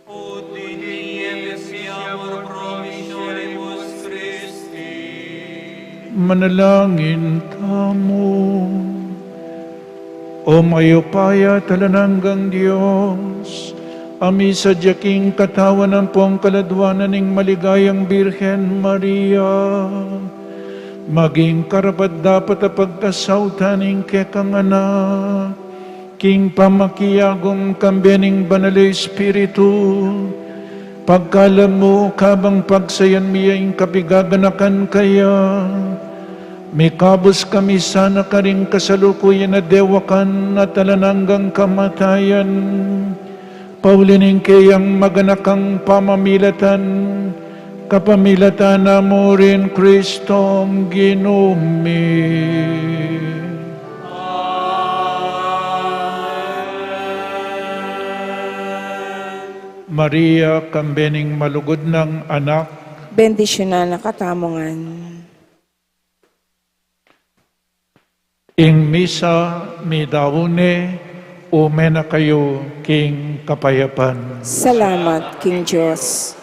Ut in diem expiamur promissionibus Christi. Manalangin tamu. O mayupaya at alang anggang Dios, a misadya king katawan ampong kaladwanan ning maligayang Birhen Maria, maging karapat-dapat a pagkasautan ning kekang anak, king pamakiagum kambe ning Banal a Espiritu, pagkalub mu kabang pagsayan mi ya ing kapigaganakan kaya, mikabus kami sana karing kasalukuyan a dewakan at alang anggang kamatayan, pauli ning keyang maganakang pamamilatan, kapamilatan na mu rin Kristong Ginu mi. Maria, kambe ning malugud nang anak, bendisyunan na katamu ngan. Ing misa midaun ne, ume na kayu king kapayapan. Salamat king Dios.